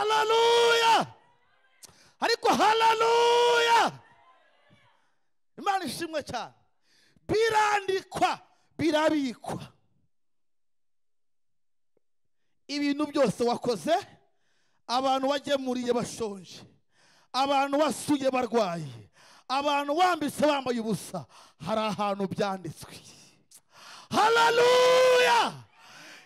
Haleluya! Ariko haleluya! Imana ishimwe cyane. Birandikwa, birabikwa. Ibintu byose wakoze, abantu wagemuriye bashonje, abantu wasuye barwaye, abantu wambitse bambaye ubusa, hari ahantu byanditswe. Haleluya!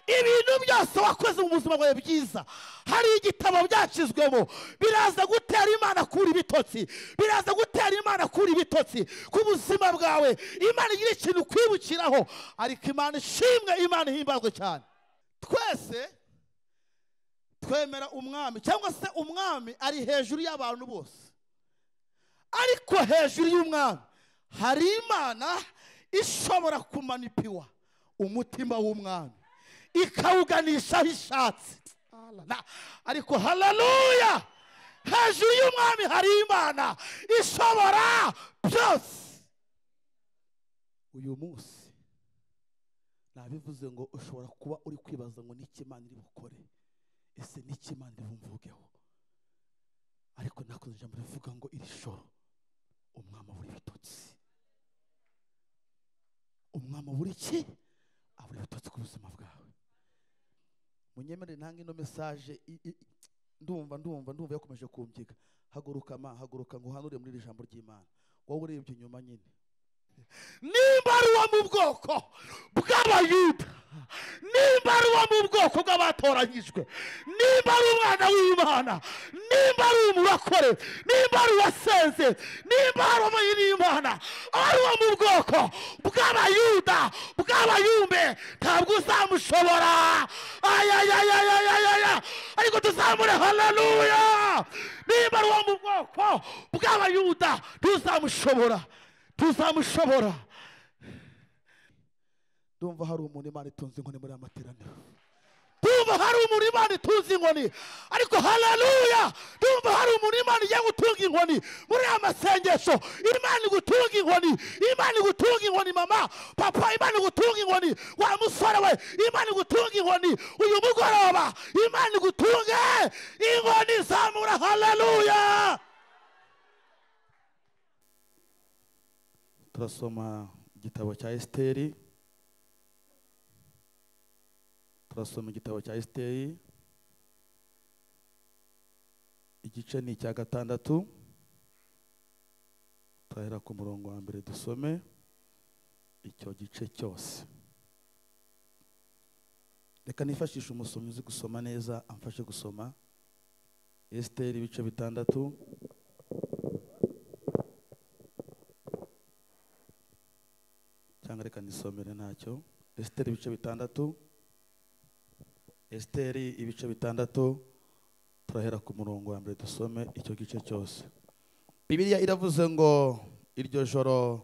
Ibintu byose wakoze mu buzima bwawe byiza, hari igitabo byacizwemo. Biraza gutera Imana kuri ibitotsi, biraza gutera Imana kuri ibitotsi ku buzima bwawe. Imana igira ikintu kwibukiraho. Ariko Imana ishimwe, Imana ihimbazwe cyane. Twese twemera umwami, cyangwa se umwami ari hejuru y'abantu bose, ariko hejuru y'umwami hari Imana ishobora kumanipiwa umutima w'umwami ikawuganisha aho ishatse. Ariko haleluya, hejuru y'umwami hari Imana ishobora byose. Uyu munsi nabivuze ngo ushobora kuba uri kwibaza ngo niki Imana iri bukore, ese niki Imana iri bumvugeho? Ariko nakoze ijambo rivuga ngo iri joro umwami abura ibitotsi. Umwami abura iki? Abura ibitotsi ku buzima bwawe. Munyemere ntange ino message, ndumva yakomeje kumbyiga. Haguruka ma, haguruka ngo uhanure muri iri jambo ry'Imana. Wowe urebye inyuma nyine. Nimba ari uwo mu bwoko bw'Abayuda, nimba ari uwo mu bwoko bw'abatoranyijwe, nimba ari umwana w'Imana, nimba ari umurokore, nimba ari uwasenze, nimba ari umunyimana, ari uwo mu bwoko bw'Abayuda, bw'Abayumbe, ntabwo uzamushobora. Ayayayayayaya! Ariko tuzamure haleluya. Nimba ari uwo mu bwoko bw'Abayuda, tuzamushobora, tuzamushobora. Ndumva hari umuntu Imana itunze inkoni muri amateraniro. Ndumva hari umuntu Imana itunze inkoni. Ariko haleluya, ndumva hari umuntu Imana igiye gutunga inkoni muri amasengesho. Imana igutunga inkoni, Imana igutunga inkoni mama, papa, Imana igutunga inkoni wa musore we, Imana igutunga inkoni uyu mugoroba, Imana igutunge inkoni. Zamura haleluya. Turasoma igitabo cya Esiteri. Turasoma igitabo cya Esiteri, igice ni icya 6. Turahera ku murongo wa mbere dusome icyo gice cyose. Reka nifashishe umusomyi uzi gusoma neza amfashe gusoma Esiteri ibice 6. Cyangwa reka nisomere ntacyo. Esiteri ibice 6. Esiteri ibice 6, turahera ku murongo wa mbere dusome icyo gice cyose. Bibiliya iravuze ngo iryo joro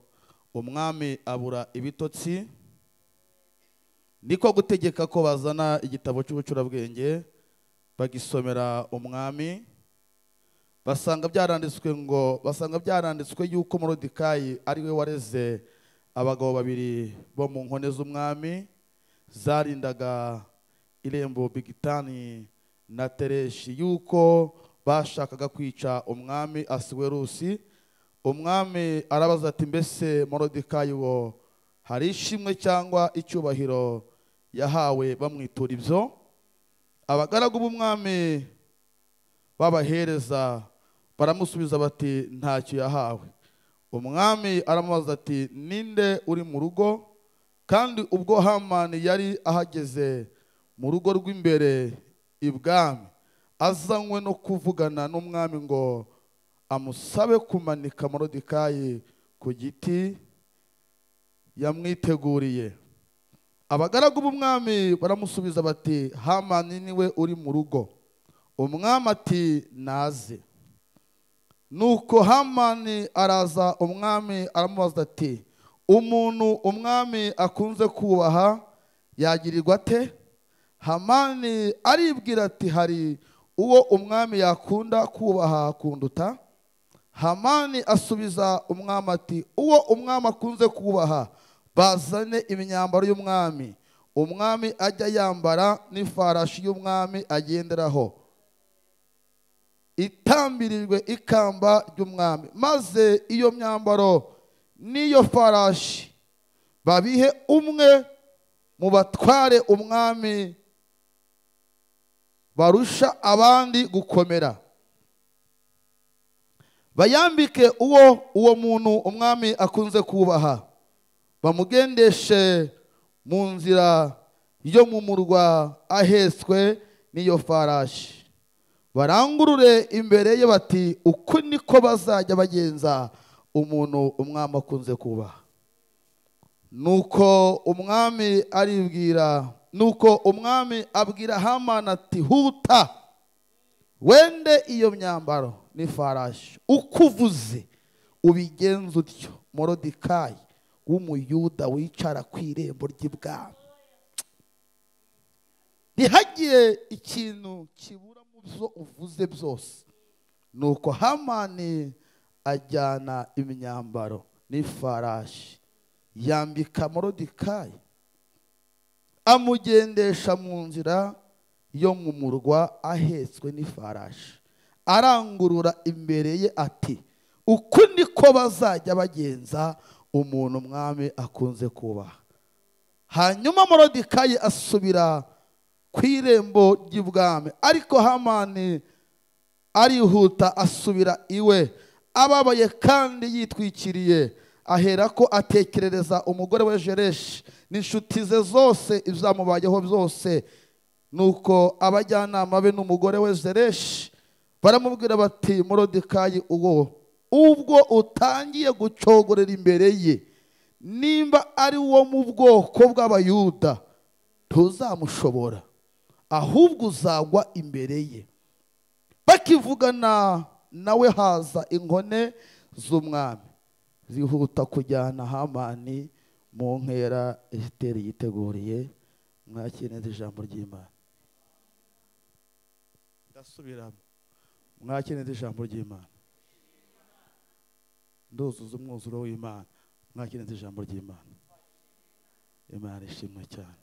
umwami abura ibitotsi, niko gutegeka ko bazana igitabo cy'ubucurabwenge bagisomera umwami. Basanga byaranditswe ngo, basanga byaranditswe yuko Moridekayi ari we wareze abagabo babiri bo mu nkone z'umwami zarindaga irembo, Bigitani na Tereshi, yuko bashakaga kwica umwami Asuwerusi. Umwami arabaza ati mbese Moridekayi wo hari ishimwe cyangwa icyubahiro yahawe bamwitura ibyo? Abagaragu b'umwami babahereza baramusubiza bati ntacyo yahawe. Umwami aramubaza ati ninde uri mu rugo? Kandi ubwo Hamani yari ahageze mu rugo rw'imbere ibwami, azanywe no kuvugana n'umwami ngo amusabe kumanika Moridekayi ku giti yamwiteguriye. Abagaragu b'umwami baramusubiza bati Hamani niwe uri mu rugo. Umwami ati naze. Nuko Hamani araza, umwami aramubaza ati umuntu umwami akunze kubaha yagirirwa ate? Hamani aribwira ati hari uwo umwami yakunda kubaha kunduta? Hamani asubiza umwami ati uwo umwami akunze kubaha bazane imyambaro y'umwami, umwami ajya yambara n'ifarashi y'umwami agenderaho, itambirijwe ikamba ry'umwami. Maze iyo myambaro n'iyo farashi babihe umwe mu batware umwami barusha abandi gukomera, bayambike uwo muntu umwami akunze kubaha, bamugendeshe mu nzira yo mu murwa ahetswe n'iyo farashi, barangurure imbere ye bati uku niko bazajya bagenza umuntu umwami akunze kubaha. Nuko umwami aribwira, nuko umwami abwira Hamani ati huta wende iyo myambaro n'ifarashi ukuvuze ubigenza utyo. Moridekayi w'Umuyuda wicara ku irembo ry'ibwami, ntihagire ikintu kibura mu byo uvuze byose. Nuko Hamani ajyana imyambaro n'ifarashi yambika Moridekayi, amugendesha mu nzira yo mu murwa ahetswe n'ifarashi, arangurura imbere ye ati uku niko bazajya bagenza umuntu umwami akunze kubaha. Hanyuma Moridekayi asubira ku irembo ry'ibwami, ariko Hamani arihuta asubira iwe ababaye kandi yitwikiriye. Aherako atekerereza umugore we Jereshi n'inshuti ze zose ibyamubayeho byose. Nuko abajyanama be n'umugore we Zereshi baramubwira bati Moridekayi uwo ubwo utangiye gucogorera imbere ye, nimba ari wo mu bwoko bw'Abayuda ntuzamushobora, ahubwo uzagwa imbere ye. Bakivugana nawe haza inkone z'umwami zihuta kujyana Hamani mu nkera Esiteri yiteguriye. Mwakire neza ijambo ry'Imana. Ndasubiramo, mwakire neza ijambo ry'Imana. Nduzuza umwuzuro w'Imana. Mwakire neza ijambo ry'Imana. Imana ishimwe cyane.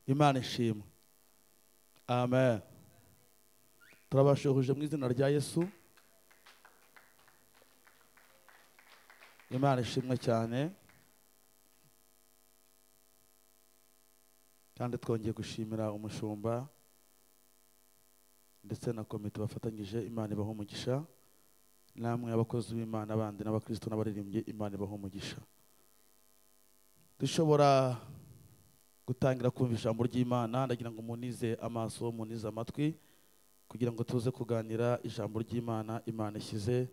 Imana ishimwe. Amen. Turabashuhuje mu izina rya Yesu. Imana ishimwe cyane. Kandi twongeye gushimira umushumba ndetse na komite bafatanyije. Imana ibaho umugisha. Namwe abakozi b'Imana bandi n'abakristo n'abaririmbyi, Imana ibaho umugisha. Dushobora gutangira kumva ijambo ry'Imana. Ndagira ngo munize amaso, munize amatwi, kugira ngo tuze kuganira ijambo ry'Imana Imana ishyize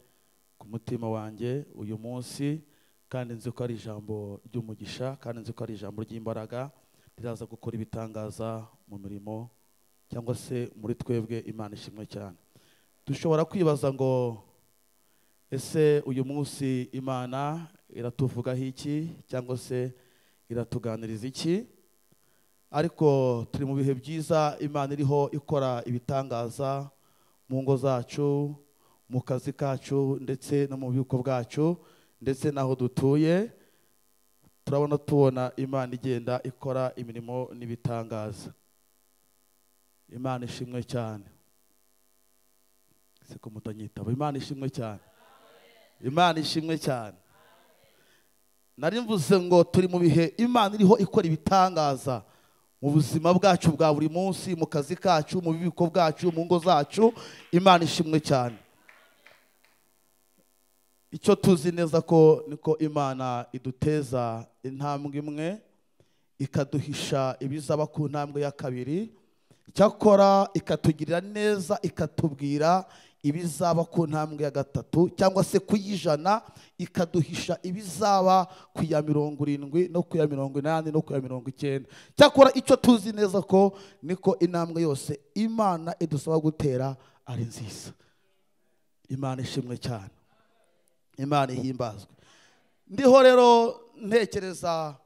ku mutima wanjye uyu munsi. Kandi nzi ko ari ijambo ry'umugisha, kandi nzi ko ari ijambo ry'imbaraga riraza gukora ibitangaza mu mirimo cyangwa se muri twebwe. Imana ishimwe cyane. Dushobora kwibaza ngo ese uyu munsi Imana iratuvugaho iki cyangwa se iratuganiriza iki? Ariko turi mu bihe byiza, Imana iriho ikora ibitangaza mu ngo zacu, mu kazi kacu, ndetse no mu bubiko bwacu, ndetse n'aho dutuye. Turabona tubona Imana igenda ikora imirimo n'ibitangaza. Imana ishimwe cyane. Siko mutanyitaba. Imana ishimwe cyane. Imana ishimwe cyane. Nari mvuze ngo turi mu bihe Imana iriho ikora ibitangaza mu buzima bwacu bwa buri munsi, mu kazi kacu, mu bubiko bwacu, mu ngo zacu. Imana ishimwe cyane. Icyo tuzi neza ko niko Imana iduteza intambwe imwe ikaduhisha ibizaba ku ntambwe ya kabiri, cyakora ikatugirira neza ikatubwira ibizaba ku ntambwe ya gatatu cyangwa se ku y'ijana, ikaduhisha ibizaba ku ya 70 no ku ya 80 no ku ya 90. Cyakora icyo tuzi neza ko niko intambwe yose Imana idusaba gutera ari nziza. Imana ishimwe cyane. Imana ihimbazwe. Ndiho rero ntekereza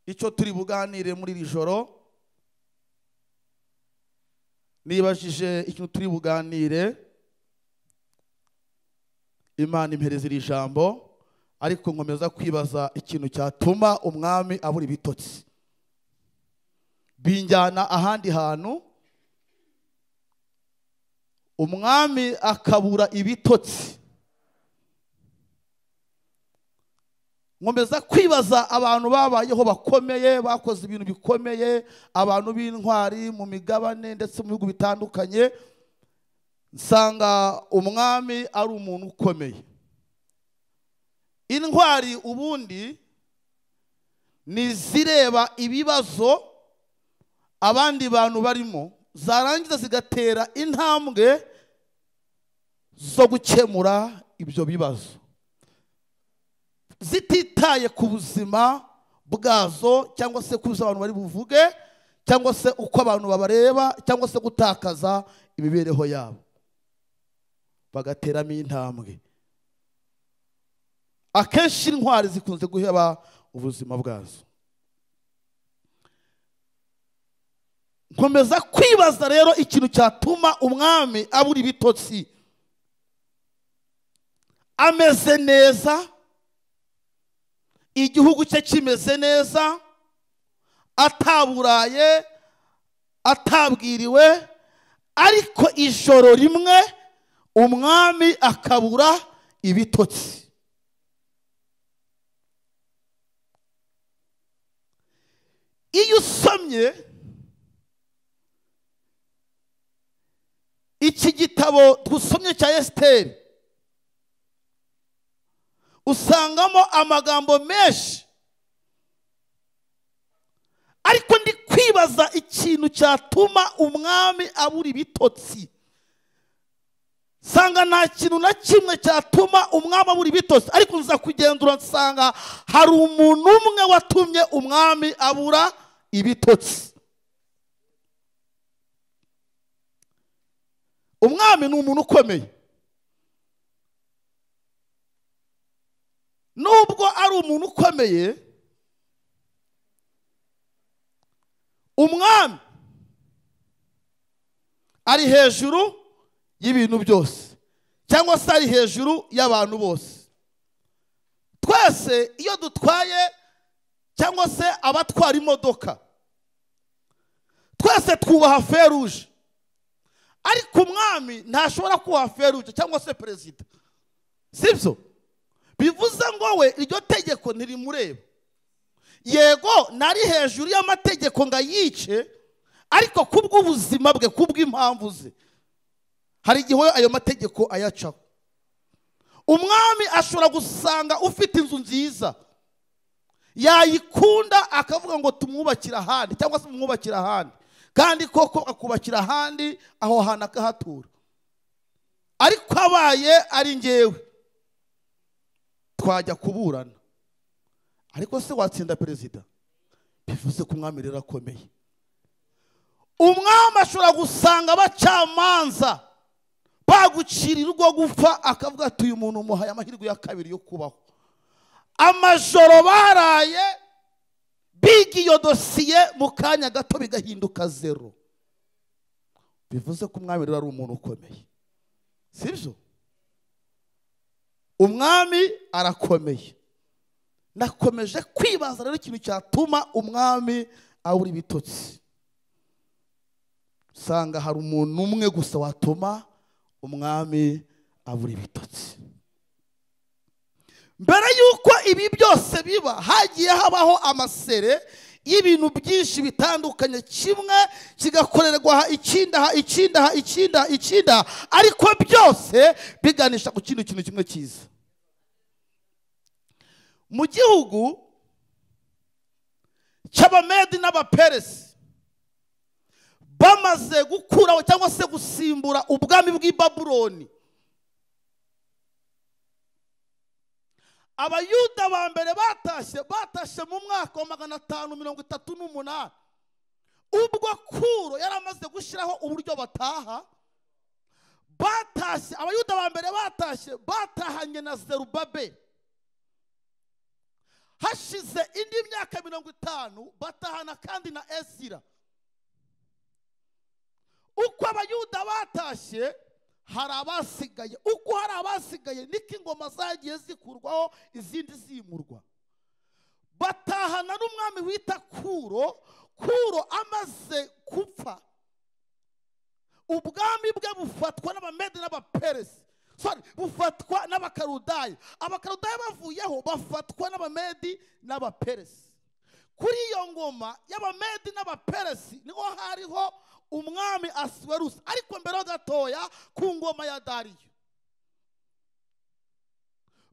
icyo turi buganire muri iri joro. Nibajije icyo turi buganire, Imana impereza iri jambo Ariko nkomeza kwibaza ikintu cyatuma umwami abura ibitotsi, binjyana ahandi hantu umwami akabura ibitotsi. Nkomeza kwibaza abantu babayeho bakomeye, bakoze ibintu bikomeye, abantu b'intwari mu migabane ndetse mu bihugu bitandukanye, nsanga umwami ari umuntu ukomeye. Intwari ubundi ni zireba ibibazo abandi bantu barimo, zarangiza zigatera intambwe zo gukemura ibyo bibazo, zititaye ku buzima bwazo cyangwa se ku byo abantu bari buvuge cyangwa se uko abantu babareba cyangwa se gutakaza imibereho yabo, bagateramo intambwe. Akenshi intwari zikunze guheba ubuzima bwazo. Nkomeza kwibaza rero ikintu cyatuma umwami abura ibitotsi, ameze neza, igihugu cye kimeze neza, ataburaye, atabwiriwe, ariko ijoro rimwe umwami akabura ibitotsi. Iyo usomye iki gitabo dusomye cya Esiteri, usangamo amagambo menshi, ariko ndi kwibaza ikintu cyatuma umwami abura ibitotsi. Sanga nta kintu na kimwe cyatuma umwami abura ibitotsi, ariko nza kugenzura nsanga hari umuntu umwe watumye umwami abura ibitotsi. Umwami ni umuntu ukomeye. Nubwo ari umuntu ukomeye, umwami ari hejuru y'ibintu byose, cyangwa se ari hejuru y'abantu bose. Twese iyo dutwaye cyangwa se abatwara imodoka, twese twubaha feruje, ariko umwami ntashobora kubaha feruje cyangwa se perezida, sibyo? Bivuze ngo we iryo tegeko ntirimureba. Yego nari hejuru y'amategeko ngo ayice, ariko kubw'ubuzima bwe, kubw'impamvu ze, hari igihe ayo mategeko ayacaho. Umwami ashobora gusanga ufite inzu nziza, yayikunda akavuga ngo tumwubakira ahandi cyangwa se mumwubakira ahandi, kandi koko akubakira ahandi, aho hantu akahatura. Ariko abaye ari ngewe twajya kuburana, ariko se watsinda perezida? Bivuze ko umwami rero akomeye. Umwami ashobora gusanga abacamanza bagucirira urwo gupfa, akavuga ati uyu muntu umuhaye amahirwe ya kabiri yo kubaho. Amajoro baraye biga iyo dosiye, mu kanya gato bigahinduka zero. Bivuze ko umwami rero ari umuntu ukomeye, sibyo? Umwami arakomeye. Nakomeje kwibaza rero ikintu cyatuma umwami abura ibitotsi. Sanga hari umuntu umwe gusa watuma umwami abura ibitotsi. Mbere yuko ibi byose biba, hagiye habaho amasere y'ibintu byinshi bitandukanye, kimwe kigakorerwa ikindi aha, ikindi aha, ikindi aha, ikindi aha, ariko byose biganisha ku kindi kintu kimwe cyiza. Mu gihugu cy'Abamedi n'Abaperesi bamaze gukuraho cyangwa se gusimbura ubwami bw'i Babuloni, Abayuda ba mbere batashye mu mwaka wa 538, ubwo Kuro yari amaze gushyiraho uburyo bataha. Batashye, Abayuda ba mbere batashye batahanye na Zerubabeli. Hashize indi myaka 50 batahana kandi na Ezira. Uko Abayuda batashye Hari abasigaye. Uko hari abasigaye niko ingoma zagiye zikurwaho izindi zimurwa. Batahana n'umwami wita Kuro. Kuro amaze gupfa, ubwami bwe bufatwa n'Abamedi n'Abaperesi, sorry, bufatwa n'Abakarudayi. Abakarudayi bavuyeho bafatwa n'Abamedi n'Abaperesi. Kuri iyo ngoma y'Abamedi n'Abaperesi niho hariho umwami Asuwerusi, ariko mbere gatoya ku ngoma ya Dariyo.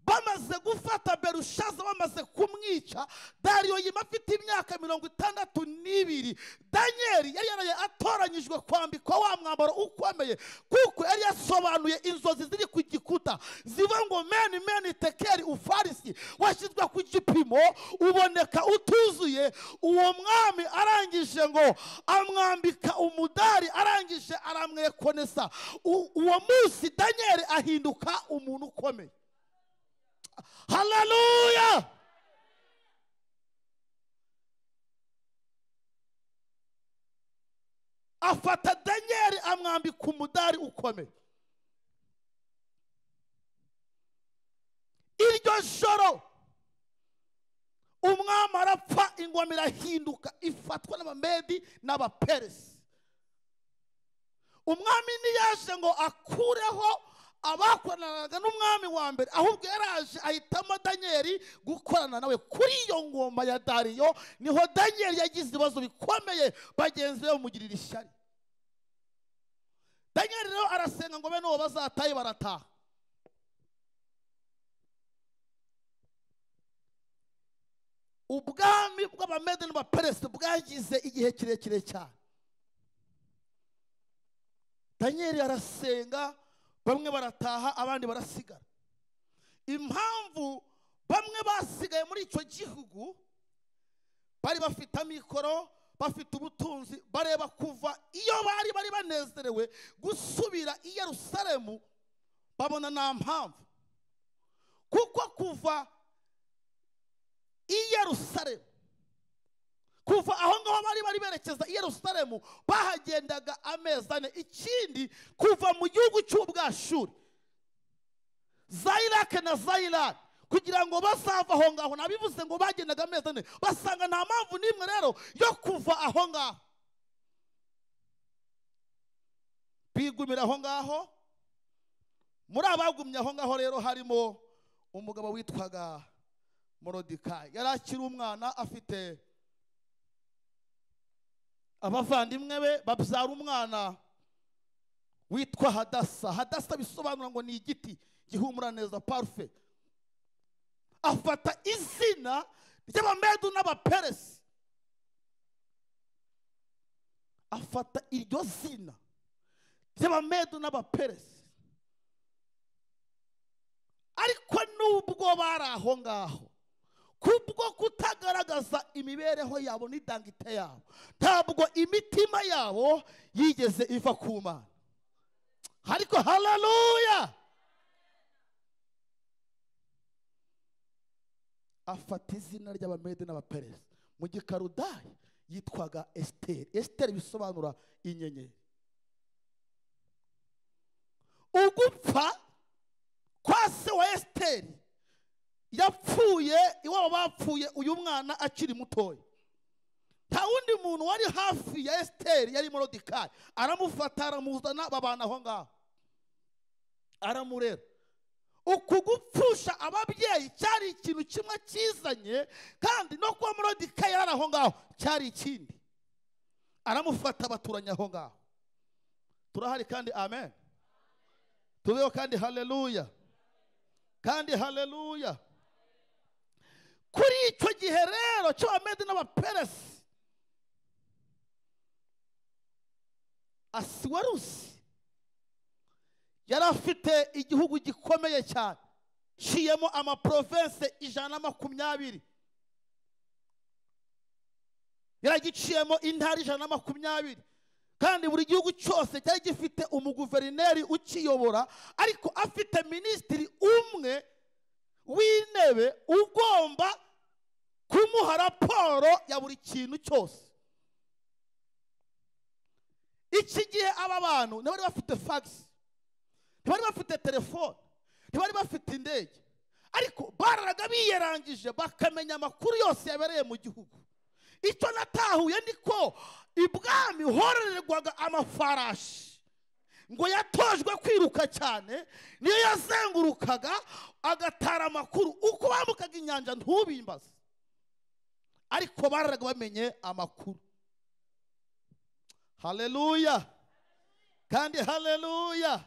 Bamaze gufata Berushaza, bamaze kumwica, Dariyo yima afite imyaka 62. Daniel yari yaraye atoranyijwe kwambikwa wa mwambaro ukomeye, kuko yari yasobanuye inzozi ziri ku gikuta zivuga ngo meni meni tekeri ufarisi, washyizwe ku gipimo uboneka utuzuye. Uwo mwami arangije ngo amwambika umudari, arangije aramwekonesa. Uwo munsi Daniel ahinduka umuntu ukomeye. Haleluya! Afata Daniel amwambika umudari ukomeye. Iryo joro umwami arapfa, ingoma irahinduka, ifatwa n'Abamedi n'Abaperesi. Umwami ntiyaje ngo akureho abakoranaga n'umwami wa mbere, ahubwo yaraje ahitamo Daniel gukorana nawe. Kuri iyo ngoma ya Dariyo niho Daniel yagize ibibazo bikomeye, bagenzi be bamugirira ishyari. Daniel rero arasenga ngo bene uwo bazataye barataha. Ubwami bw'Abamedi n'Abaperesi bwagize igihe kirekire cyane. Daniel arasenga, bamwe barataha abandi barasigara. Impamvu bamwe basigaye muri icyo gihugu, bari bafite amikoro, bafite ubutunzi, bareba kuva iyo bari banezerewe gusubira i Yerusalemu, babona nta mpamvu, kuko kuva i Yerusalemu, kuva aho ngaho bari berekeza i Yerusalemu, bahagendaga amezi 4. Ikindi, kuva mu gihugu cy'Ubwashuri, za Iraq na za Iran, kugira ngo bazava aho ngaho, nabivuze ngo bagendaga amezi 4, basanga nta mpamvu n'imwe rero yo kuva aho ngaho. Bigumira aho ngaho. Muri abagumye aho ngaho rero harimo umugabo witwaga Morodekayi. Yari akiri umwana, afite abavandimwe be, babyara umwana witwa Hadasa. Hadasa bisobanura ngo ni igiti gihumura neza, parufe. Afata izina ry'Abamedu n'Abaperesi, afata iryo zina ry'Abamedu n'Abaperesi. Ariko nubwo bari aho ngaho, kubwo kutagaragaza imibereho yabo n'idangite yabo, ntabwo imitima yabo yigeze iva ku Mana. Ariko haleluya, afata izina ry'Abamedi n'Abaperesi. Mu Gikarudayi yitwaga Esiteri. Esiteri bisobanura inyenyeri. Ugupfa kwa se wa Esiteri, yapfuye iwabo bapfuye uyu mwana akiri mutoya. Nta wundi muntu wari hafi ya Esiteri, yari Morodekayi. Aramufata aramuzana, babana aho ngaho, aramurera. Uku gupfusha ababyeyi cyari ikintu kimwe kizanye, kandi no kuba Morodekayi yari aho ngaho cyari ikindi. Aramufata baturanya aho ngaho. Turahari kandi amen. Tubeho kandi haleluya. Kandi haleluya. Kuri icyo gihe rero cy'Abamedi n'Abaperesi, Asuwerusi yari afite igihugu gikomeye cyane, ciyemo amaprovince 120, yaragiciyemo intara 120, kandi buri gihugu cyose cyari gifite umuguverineri ukiyobora, ariko afite minisitiri umwe w'intebe ugomba kumuha raporo ya buri kintu cyose. Iki gihe aba bantu nabo bari bafite fax. Ntibari bafite telefone, ntibari bafite indege, ariko bararaga biyerangije bakamenya amakuru yose yabereye mu gihugu. Icyo natahuye niko ibwami hororerwaga amafarashi ngo yatojwe kwiruka cyane, niyo yazengurukaga agatara amakuru uko bambukaga inyanja ntubimbaze, ariko bararaga bamenye amakuru. Haleluya kandi haleluya.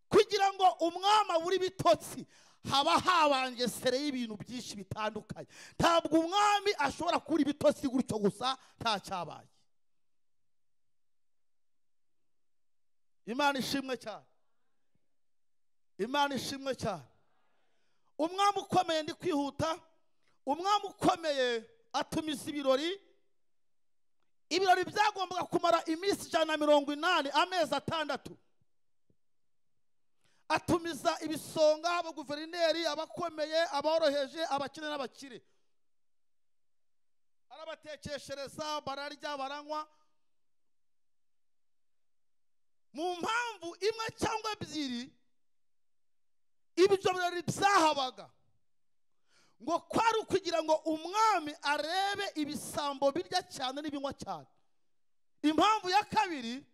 Kugira ngo umwami abure ibitotsi haba habanje sere y'ibintu byinshi bitandukanye. Ntabwo umwami ashobora kubura ibitotsi gutyo gusa nta cyabaye. Imana ishimwe cyane, Imana ishimwe cyane. Umwami ukomeye, ndi kwihuta, umwami ukomeye atumiza ibirori. Ibirori byagombaga kumara iminsi 180, amezi 6. Atumiza ibisonga, abaguverineri, abakomeye, aboroheje, abakene n'abakire. Arabatekeshereza, bararya, baranywa. Mu mpamvu imwe cyangwa ebyiri ibyo birori byahabaga ngo kwari ukugira ngo umwami arebe ibisambo birya cyane n'ibinywa cyane. Impamvu ya kabiri,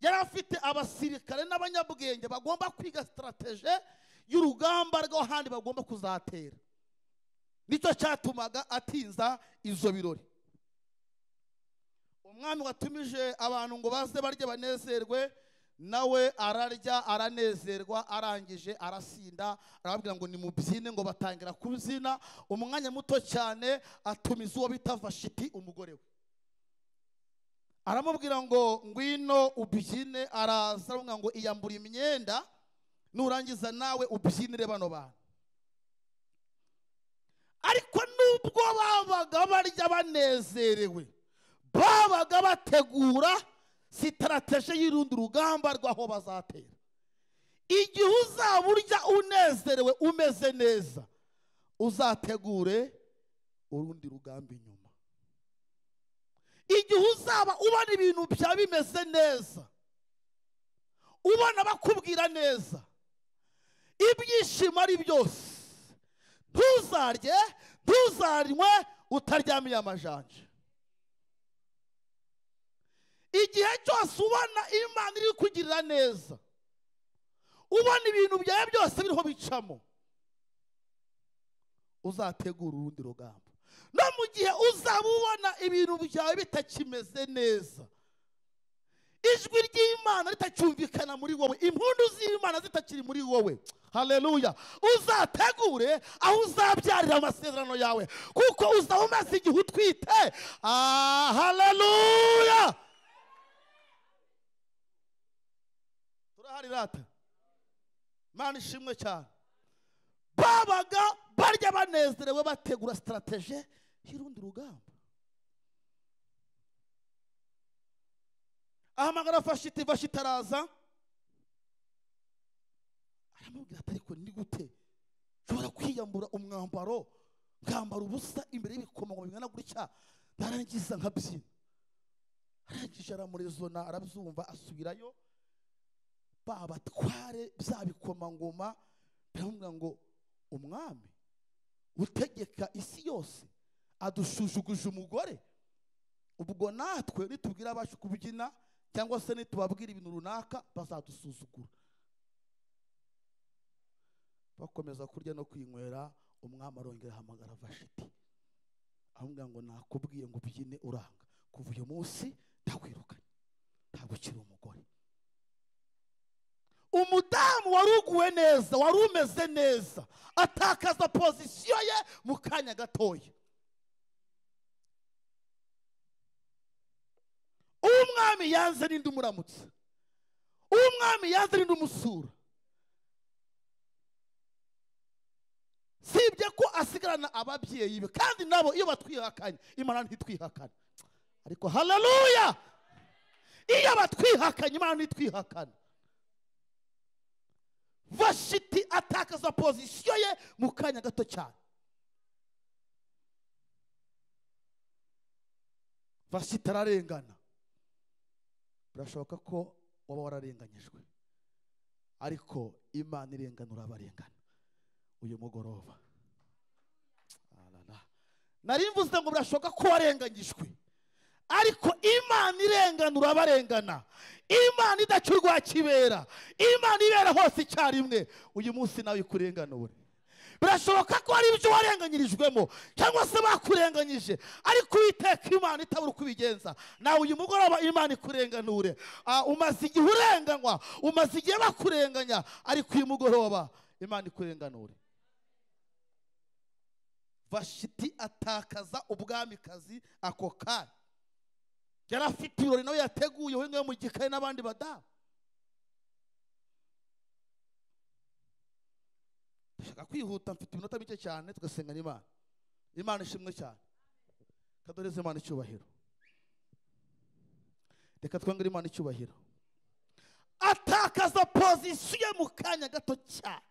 yari afite abasirikare n'abanyabwenge bagomba kwiga strategie y'urugamba rw'ahandi bagomba kuzatera. Nicyo cyatumaga atinza izo birori. Umwami watumije abantu ngo baze barye banezerwe, nawe ararya aranezerwa, arangije arasinda, arababwira ngo nimubyine, ngo batangira kubyina. Umwanya muto cyane atumiza uwo bita Vashiti umugore we, aramubwira ngo ngwino ubyine. Araza aramubwira ngo iyambura imyenda nurangiza nawe ubyinire bano bantu. Ariko nubwo babaga barya banezerewe, babaga bategura sitarateje y'urundi rugamba rw'aho bazatera. Igihe uzaba urya unezerewe umeze neza, uzategure urundi rugamba inyuma. Igihe uzaba ubona ibintu bya bimeze neza, ubona bakubwira neza, ibyishimo ari byose, ntuzarye ntuzanywe utaryamiye amajanja. Igihe cyose ubona Imana iri kugirira neza, ubona ibintu byawe byose biriho bicamo, uzategura urundi rugamba. No mu gihe uzaba ubona ibintu byawe bitakimeze neza, ijwi ry'Imana ritacyumvikana muri wowe, impundu z'Imana zitakiri muri wowe, haleluya, uzategure aho uzabyarira amasezerano yawe, kuko uzaba umaze igihe utwite. Haleluya. Turahari rata. Imana ishimwe cyane. Babaga barya banezerewe bategura strategie y'urundi rugamba. Ahamagara Vashiti, Vashiti araza aramubwira ati ariko ni gute nshobora kwiyambura umwambaro nkambara ubusa imbere y'ibikomangoma bingana gutya, narangiza nkabyina? Arangije aramurezona, arabyumva, asubirayo. Babatware bya bikomangoma biramubwira ngo umwami utegeka isi yose adushujuguje umugore, ubwo natwe nitubwira abacu kubyina cyangwa se nitubabwira ibintu runaka bazadusuzugura. Bakomeza kurya no kwinywera. Umwami arongera ahamagara Vashiti, amubwira ngo nakubwiye ngo ubyine uranga, kuva uyu munsi ndakwirukanye, ntabwo ukiri umugore. Umudamu waruguwe neza, wari umeze neza, atakaza pozisiyo ye mu kanya gatoya. Umwami yanze n'indi umuramutse, umwami yanze n'indi umusura, sibye ko asigarana ababyeyi be, kandi nabo iyo batwihakanye Imana ntitwihakana. Ariko haleluya, iyo batwihakanye Imana ntitwihakana. Vashiti atakaza pozisiyo ye mu kanya gato cyane. Vashiti ararengana. Birashoboka ko waba wararenganyijwe, ariko Imana irenganura abarengana uyu mugoroba. Nari mvuze ngo birashoboka ko warenganyijwe, ariko Imana irenganura abarengana, Imana idacurwa kibera, Imana ibera hose icyarimwe. Uyu munsi nawe ikurenganure. Birashoboka ko hari ibyo warenganyirijwemo cyangwa se bakurenganyije, ariko Uwiteka Imana itabura uko ibigenza. Nawe uyu mugoroba Imana ikurenganure. Umaze igihe urenganywa, umaze igihe bakurenganya, ariko uyu mugoroba Imana ikurenganure. Vashiti atakaza ubwamikazi ako kanya. Yari afite ibirori nawe yateguye we mu gikari n'abandi badamu. Ndashaka kwihuta, mfite iminota mike cyane, tugasenga n'Imana. Imana ishimwe cyane. Kadoreze Imana icyubahiro. Reka twongere Imana icyubahiro. Atakaza position mu kanya gato cyane.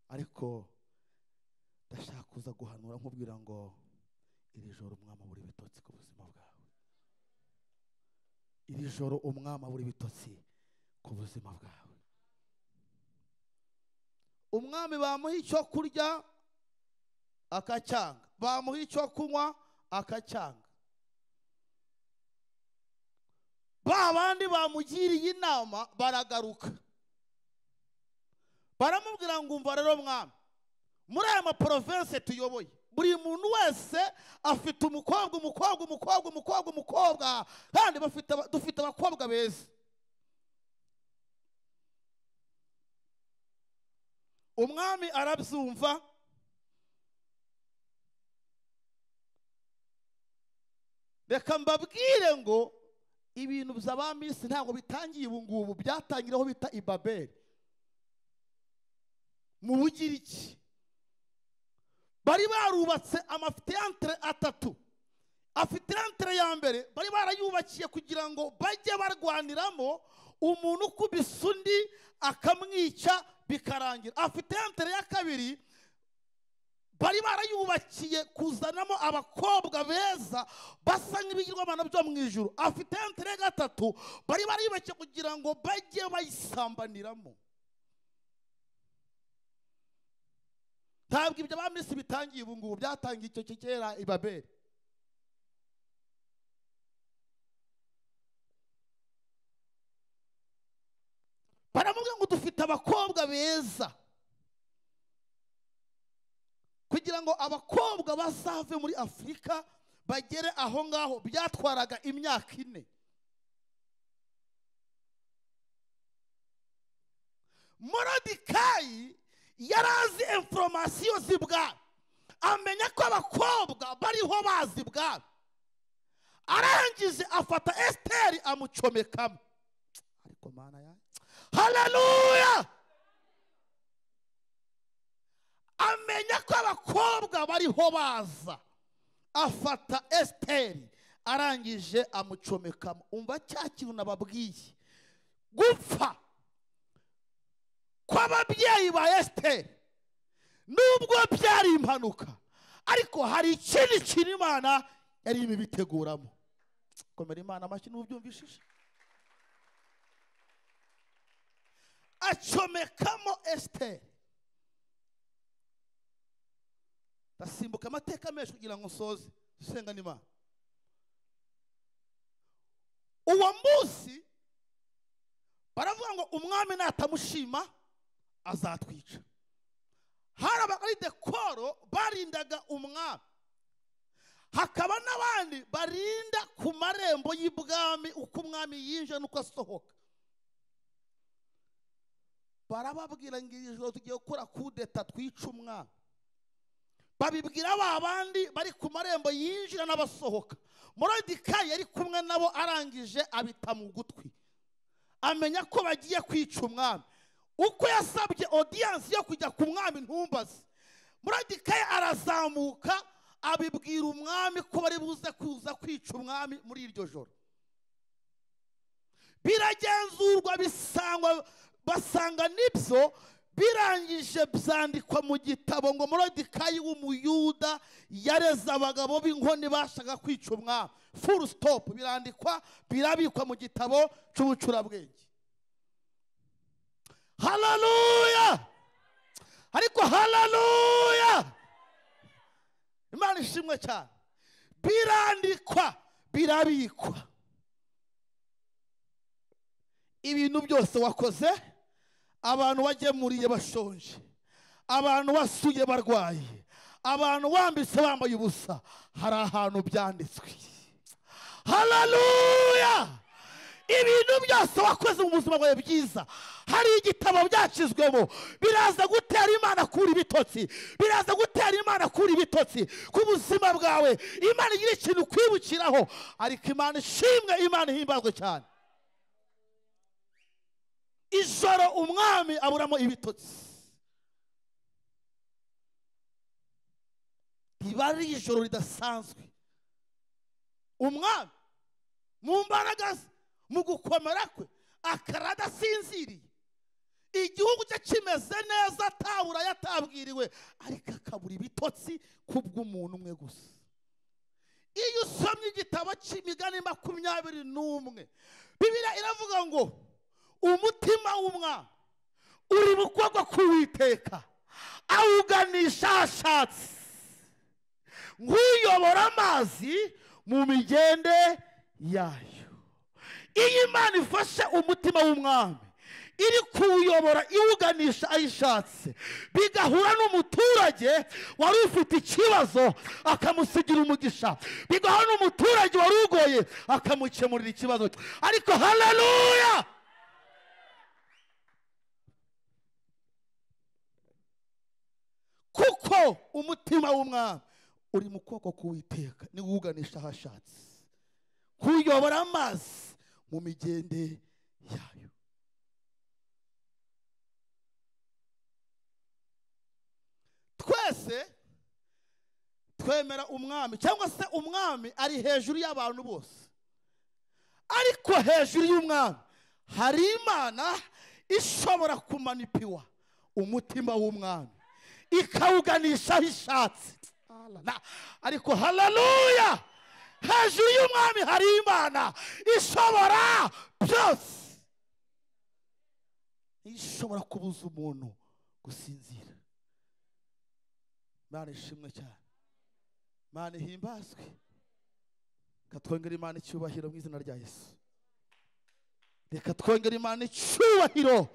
Ariko ndashaka kuza guhanura nkubwira ngo iri joro umwami abura ibitotsi ku buzima bwawe. Iri joro umwami abura ibitotsi ku buzima bwawe. Umwami bamuha icyo kurya akacyanga, bamuha icyo kunywa akacyanga. Ba bandi bamugiriye inama baragaruka, baramubwira ngo umva rero mwami, muri aya maprovince tuyoboye buri muntu wese afite umukobwa, umukobwa, umukobwa, umukobwa, umukobwa, kandi dufite abakobwa beza. Umwami arabyumva, reka mbabwire ngo ibintu by'abamisi ntabwo bitangiye ubu ngubu, byatangira aho bita i Babeli mu Bugiriki. Bari barubatse amafiteantre atatu. Afiteantre ya mbere bari barayubakiye kugira ngo bajye barwaniramo, umuntu ukubise undi akamwica bikarangira. Afiteantre ya kabiri bari barayubakiye kuzanamo abakobwa beza basa nk'ibigirwamana byo mu ijuru. Afiteantre ya gatatu bari barayubakiye kugira ngo bajye bayisambaniramo. Ntabwo ibyo bamisi bitangiye ubu ngubu, byatangiye icyo kera i Babeli. Baramubwira ngo dufite abakobwa beza, kugira ngo abakobwa bazave muri Afurika bagere aho ngaho byatwaraga imyaka 4. Moridekayi yarazi information z'ibwami, amenya ko abakobwa bariho bazi ibwami, arangije afata Esteri amucomekamo. Ariko mana yanjye, haleluya! Amenya ko abakobwa bariho baza, afata Esteri arangije amucomekamo. Umva cya kintu nababwiye, gupfa kw'ababyeyi ba Esteri nubwo byari impanuka, ariko hari ikindi kintu Imana yari imibiteguramo. Komera Imana amashyi n'ubyumvishije. Acomekamo Esteri. Ndasimbuka amateka menshi kugira ngo nsoze dusenga n'Imana. Uwo munsi baravuga ngo umwami natamushima azatwica. Hari abagari-dekoro barindaga umwami, hakaba n'abandi barinda ku marembo y'ibwami uko umwami yinjira n'uko asohoka. Barababwira ngo iri joro tugiye gukora kudeta twica umwami. Babibwira ba bandi bari ku marembo yinjira n'abasohoka. Moridekayi yari kumwe nabo, arangije abita mu gutwi, amenya ko bagiye kwica umwami. Uko yasabye audience yo kujya ku mwami ntumbaze, Moridekayi arazamuka abibwira umwami ko bari buze kuza kwica umwami muri iryo joro. Biragenzurwa bisangwa, basanga nibyo. Birangije byandikwa mu gitabo ngo Moridekayi w'Umuyuda yareze abagabo b'inkoni bashaka kwica umwami. Full stop. Birandikwa, birabikwa mu gitabo cy'ubucurabwenge. Haleluya! Ariko haleluya! Imana ishimwe cyane. Birandikwa, birabikwa. Ibintu byose wakoze, abantu wagemuriye bashonje, abantu wasuye barwaye, abantu wambitse bambaye ubusa, hari ahantu byanditswe. Haleluya! Ibintu byose wakoze mu buzima bwawe byiza, hari igitabo byacizwemo. Biraza gutera Imana kuri ibitotsi, biraza gutera Imana kuri ibitotsi ku buzima bwawe. Imana igira ikintu kwibukiraho. Ariko Imana ishimwe, Imana ihimbazwe cyane. Ijoro umwami aburamo ibitotsi, riba ari ijoro ridasanzwe. Umwami mu mbaraga ze, mu gukomera kwe, akara adasinziriye, igihugu cye kimeze neza, atabura yatabwiriwe, ariko akabura ibitotsi kubw'umuntu umwe gusa. Iyo usomye igitabo cy'Imigani 21, Bibiliya iravuga ngo umutima w'umwami uri mu kuboko k'Uwiteka, awuganisha ashatse, nk'uyobora amazi mu migende yayo. Iyo Imana ifashe umutima w'umwami iri kuwuyobora iwuganisha ayishatse, bigahura n'umuturage wari ufite ikibazo akamusigira umugisha, bigahura n'umuturage wari ugoye akamukemurira ikibazo. Ariko haleluya! Kuko umutima w'umwami uri mu kuboko k'Uwiteka, ni uwuganisha ahashatse, kuyobora amazi mu migende yayo. Twese twemera umwami, cyangwa se umwami ari hejuru y'abantu bose, ariko hejuru y'umwami hari Imana ishobora kumanipiwa umutima w'umwami ikawuganisha aho ishatse. Ariko haleluya! Hejuru y'umwami hari Imana ishobora byose, ishobora kubuza umuntu gusinzira. Imana ishimwe cyane, Imana ihimbazwe. Reka twongere Imana icyubahiro mu izina rya Yesu. Reka twongere Imana icyubahiro.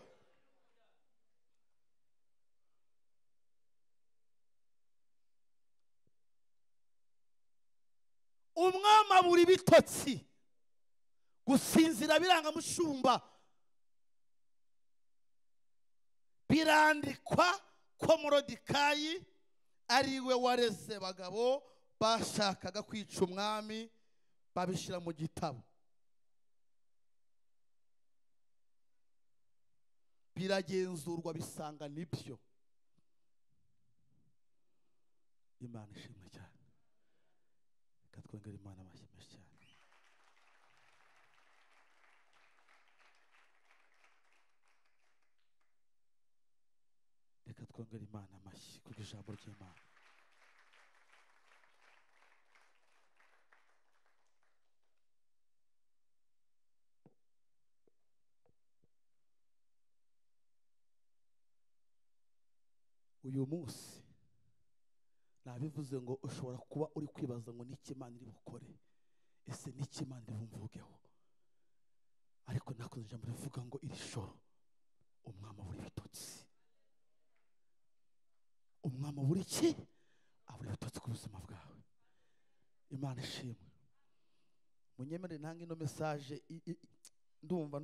Umwami abura ibitotsi, gusinzira biranga mushumba. Birandikwa ko Moridekayi ari we wareze bagabo bashakaga kwica umwami, babishyira mu gitabo. Biragenzurwa bisanga nibyo. Imana ishimwe cyane. Reka twongere Imana amashyi menshi cyane. Reka twongere Imana amashyi kubw'ijambo ry'Imana. Uyu munsi nabivuze ngo ushobora kuba uri kwibaza ngo niki Imana iri bukore, ese niki Imana iri bumvugeho? Ariko nakoze ijambo rivuga ngo iri joro umwami abura ibitotsi. Umwami abura iki? Abura ibitotsi ku buzima bwawe. Imana ishimwe. Munyemerere ntange ino message, ndumva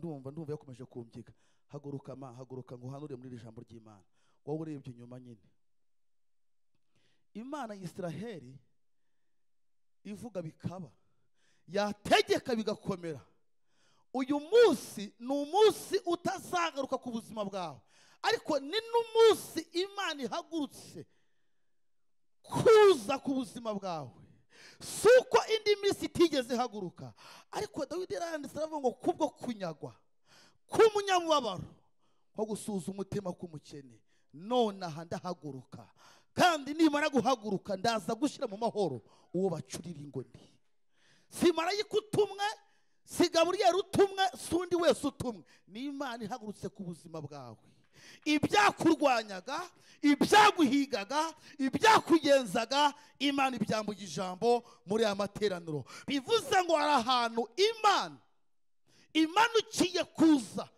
yakomeje kumbyiga. Haguruka ma, haguruka ngo uhanure muri iri jambo ry'Imana. Wowe urebye inyuma nyine, Imana ya Israheli ivuga bikaba, yategeka bigakomera. Uyu munsi ni umunsi utazagaruka ku buzima bwawe, ariko ni n'umunsi Imana ihagurutse kuza ku buzima bwawe. Si uko indi minsi itigeze ihaguruka, ariko Dawidi yaranditse aravuga ngo kubwo kunyagwa k'umunyamubabaro, nko gusuza umutima k'umukene, Nonaha ndahaguruka, kandi nimara guhaguruka ndaza gushyira mu mahoro uwo bacurira ingoni. Si marayika utumwe, si Gaburiyeli utumwe, si undi wese utumwe, ni Imana ihagurutse ku buzima bwawe. Ibyakurwanyaga, ibyaguhigaga, ibyakugenzaga, Imana ibyambuye ijambo muri aya materaniro. Bivuze ngo hari ahantu Imana imanukiye kuza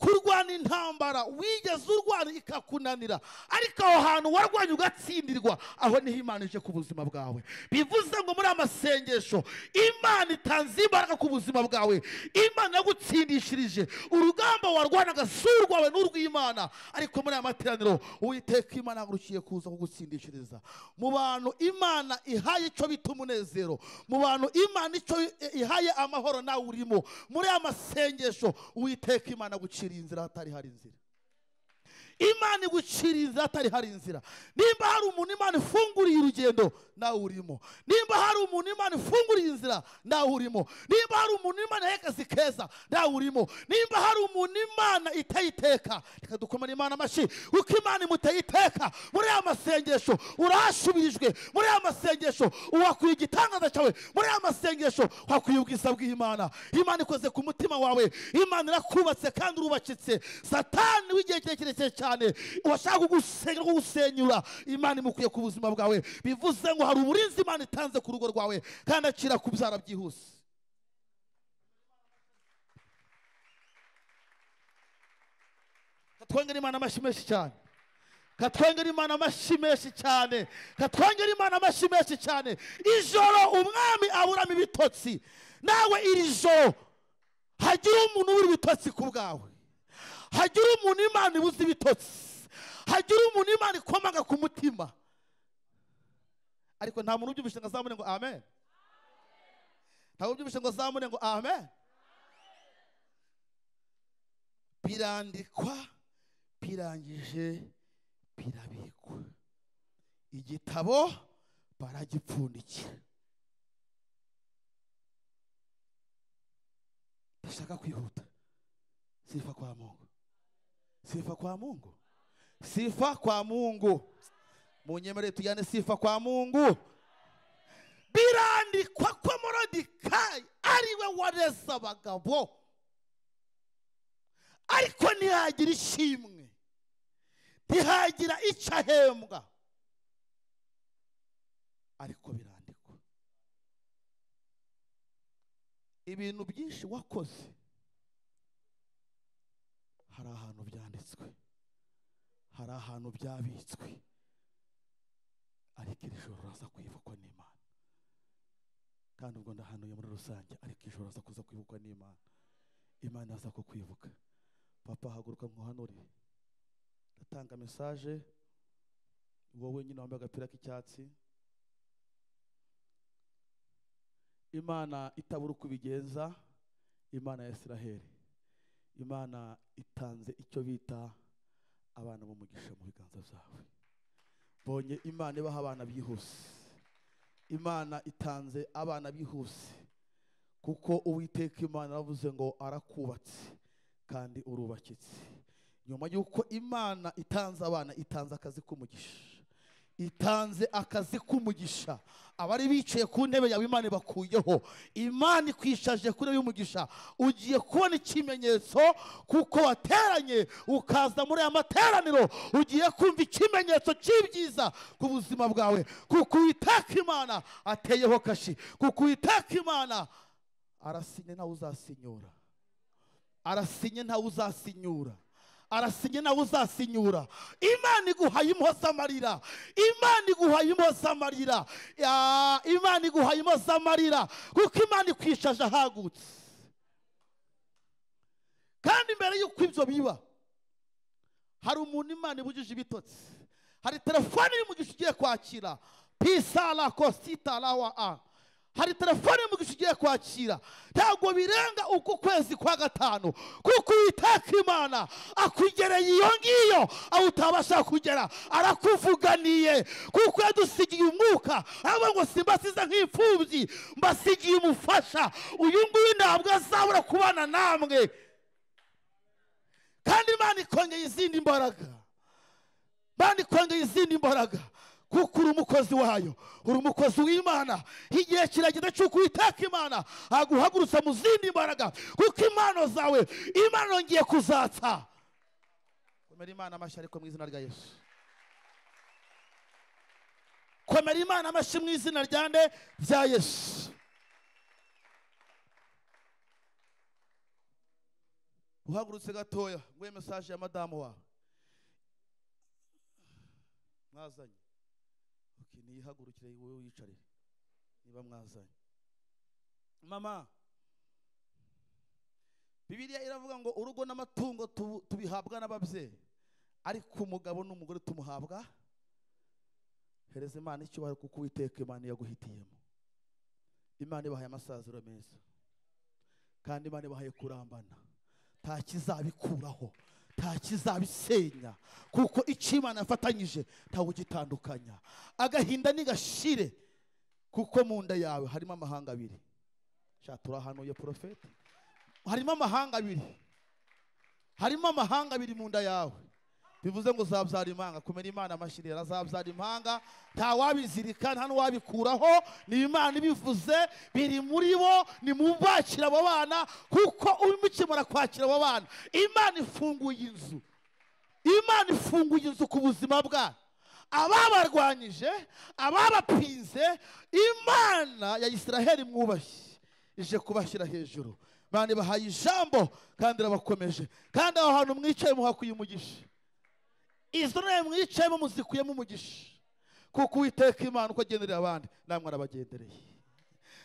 kurwana intambara wigeze urwana ikakunanira, ariko aho hantu warwanye ugatsindirwa, aho niho Imana ije ku buzima bwawe. Bivuze ngo muri amasengesho Imana itanze imbaraga ku buzima bwawe, Imana yagutsindishirije urugamba warwanaga si urwawe n'urw'Imana, ariko muri aya materaniro Uwiteka Imana yagurukiye kuza kugutsindishiriza. Mu bantu Imana ihaye icyo bita umunezero, mu bantu Imana icyo ihaye amahoro nawe urimo, muri aya masengesho Uwiteka Imana agucira inzira hatari hari inzira. Imana igucira inzira hatari hari inzira. Nimba hari umuntu Imana ifunguriye urugendo, nawe urimo. Nimba hari umuntu Imana ifunguriye inzira, nawe urimo. Nimba hari umuntu Imana ihaye akazi keza, nawe urimo. Nimba hari umuntu Imana itayiteka, reka dukomere Imana amashyi, kuko Imana imuteye iteka. Muri aya masengesho urashubirijwe, muri aya masengesho wakwiye igitangaza cyawe, muri aya masengesho wakwiye ubwiza bw'Imana. Imana ikoze ku mutima wawe, Imana irakubatse kandi urubakitse. Satani w'igihe kirekire cyane washaka kugusenyura, kugusenyura, Imana imukwiye ku buzima bwawe. Bivuze ngo hari uburinzi Imana itanze ku rugo rwawe, kandi akira kubyara byihuse. Katwongera Imana amashyi menshi cyane, katwongera Imana amashyi menshi cyane, katwongera Imana amashyi menshi cyane. Ijoro umwami aburamo ibitotsi, nawe iri joro hagira umuntu ubura ibitotsi ku bwawe, hagira umuntu Imana ibuze ibitotsi, hagira umuntu Imana ikomanga ku mutima. Ariko nta muntu ubyumvise ngo azamure ngo amen. Nta ubyumvise ngo azamure ngo amen. Birandikwa, birangije birabikwa, igitabo baragipfundikira. Ndashaka kwihuta. Sifa kwa Mungu, sifa kwa Mungu, sifa kwa Mungu. Munyemerere tujyane sifa kwa Mungu. Birandikwa ko Moridekayi ariwe wareze abagabo, ariko ntihagira ishimwe, ntihagira icyo ahembwa, ariko birandikwa. Ibintu byinshi wakoze hari ahantu byanditswe, hari ahantu byabitswe, ariko iri joro uraza kwibukwa n'Imana. Kandi ubwo ndahanuye muri rusange, ariko ijoro uraza kuza kwibukwa n'Imana. Imana aza kukwibuka. Papa, haguruka nkuhanurire. Ndatanga message, wowe nyine wambaye agapira k'icyatsi. Imana itabura uko ibigenza, Imana ya Israheli, Imana itanze icyo bita abana b'umugisha mu biganza byawe. Bonye Imana ibaha abana byihuse. Imana itanze abana bihuse, kuko Uwiteka Imana aravuze ngo arakubatse kandi urubakitse. Nyuma y'uko Imana itanze abana, itanze akazi k'umugisha, itanze akazi k'umugisha. Abari bicaye ku ntebe yawe Imana ibakuyeho, Imana ikwishaje kuri y'umugisha. Ugiye kubona ikimenyetso kuko wateranye ukaza muri aya materaniro, ugiye kumva ikimenyetso cy'ibyiza ku buzima bwawe, kuko Uwiteka Imana ateyeho kashi, kuko Uwiteka Imana arasinye ntawe uzasinyura, arasinye ntawe uzasinyura, arasinye nawe uzasinyura. Imana iguhaye impozamarira, Imana iguhaye impozamarira, Imana iguhaye impozamarira, kuko Imana ikwishaje ahagutse. Kandi mbere y'uko ibyo biba, hari umuntu Imana ibujije ibitotsi, hari telefone y'umugisha ugiye kwakira, pisala kosita lawa a, hari telefone y'umugisha ugiye kwakira. Ntabwo birenga uku kwezi kwa gatanu, kuko Uwiteka Imana akugereye iyo ngiyo aho utabasha kugera, arakuvuganiye, kuko yadusigiye umwuka. Aravuga ngo simbasize nk'imfubyi, mbasigiye umufasha. Uyu nguyu ntabwo azabura kubana namwe. Kandi Imana ikongeye izindi mbaraga. Imana ikongeye izindi mbaraga, kuko uri umukozi wayo, uri umukozi w'Imana. Igihe kirageze cy'uko Uwiteka Imana aguhagurutsa mu zindi mbaraga, kuko impano zawe Imana yongeye kuzatsa. Komera Imana amashyi ariko mu izina rya Yesu. Komera Imana amashyi mu izina rya nde? Rya Yesu. Uhagurutse gatoya nguhe message ya madamu wawe mwazanye. Okay, niyihagurukire wowe wiyicarire niba mwazanye. Mama, Bibiliya iravuga ngo urugo n'amatungo tubihabwa n'ababyeyi, ariko umugabo n'umugore tumuhabwa. Hereza Imana icyubahiro kuko Uwiteka Imana yaguhitiyemo. Imana ibahaye amasaziro meza, kandi Imana ibahaye kurambana. Nta kizabikuraho, nta kizabisenya, kuko icyo Imana yafatanyije ntawe ugitandukanya. Agahinda nigashire, kuko mu nda yawe harimo amahanga abiri. Sha turahanuye profete, harimo amahanga abiri, harimo amahanga abiri mu nda yawe. Bivuze ngo uzabyara impanga. Kumena Imana amashyi, azabyara impanga, nta wabizirika, nta n'uwabikuraho. Ni Imana ibivuze, biri muri bo, ni mubakira abo bana, kuko umukimara kwakira abo bana, Imana ifunguye inzu. Imana ifunguye inzu ku buzima bwa ababarwanyije, ababapinze. Imana ya Isiraheli mwubashye ije kubashyira hejuru. Imana ibahaye ijambo kandi irabakomeje, kandi aho hantu mwicaye muhakuye umugisha. Izo ntebe mwicayemo muzikuyemo umugisha, kuko Uwiteka Imana uko agenderera abandi namwe arabagendereye.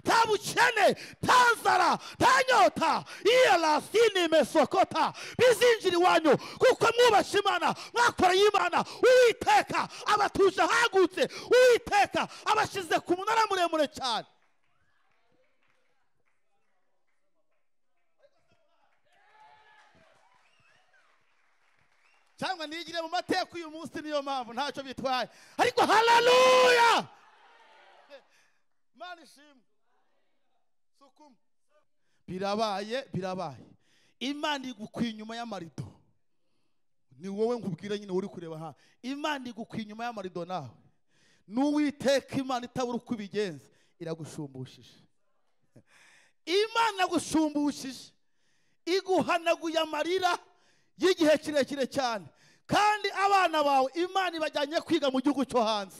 Nta bukene, nta nzara, nta nyota, iyarasini mesokota bizinjira iwanyu, kuko mwubashe Imana, mwakoreye Imana. Uwiteka abatuje ahagutse, Uwiteka abashyize ku munara muremure cyane. Cyangwa nigire mu mateka uyu munsi, niyo mpamvu ntacyo bitwaye, ariko haleluya, Imana ishimwe. Sukuma birabaye, birabaye. Imana igukwiye inyuma y'amarido. Ni wowe nkubwira nyine uri kureba ha. Imana igukwiye inyuma y'amarido nawe. N'Uwiteka Imana itabura uko ibigenza, iragusumbushije. Imana gusumbushije, iguhanaguye amarira y'igihe kirekire cyane. Kandi abana bawe Imana ibajyanye kwiga mu gihugu cyo hanze.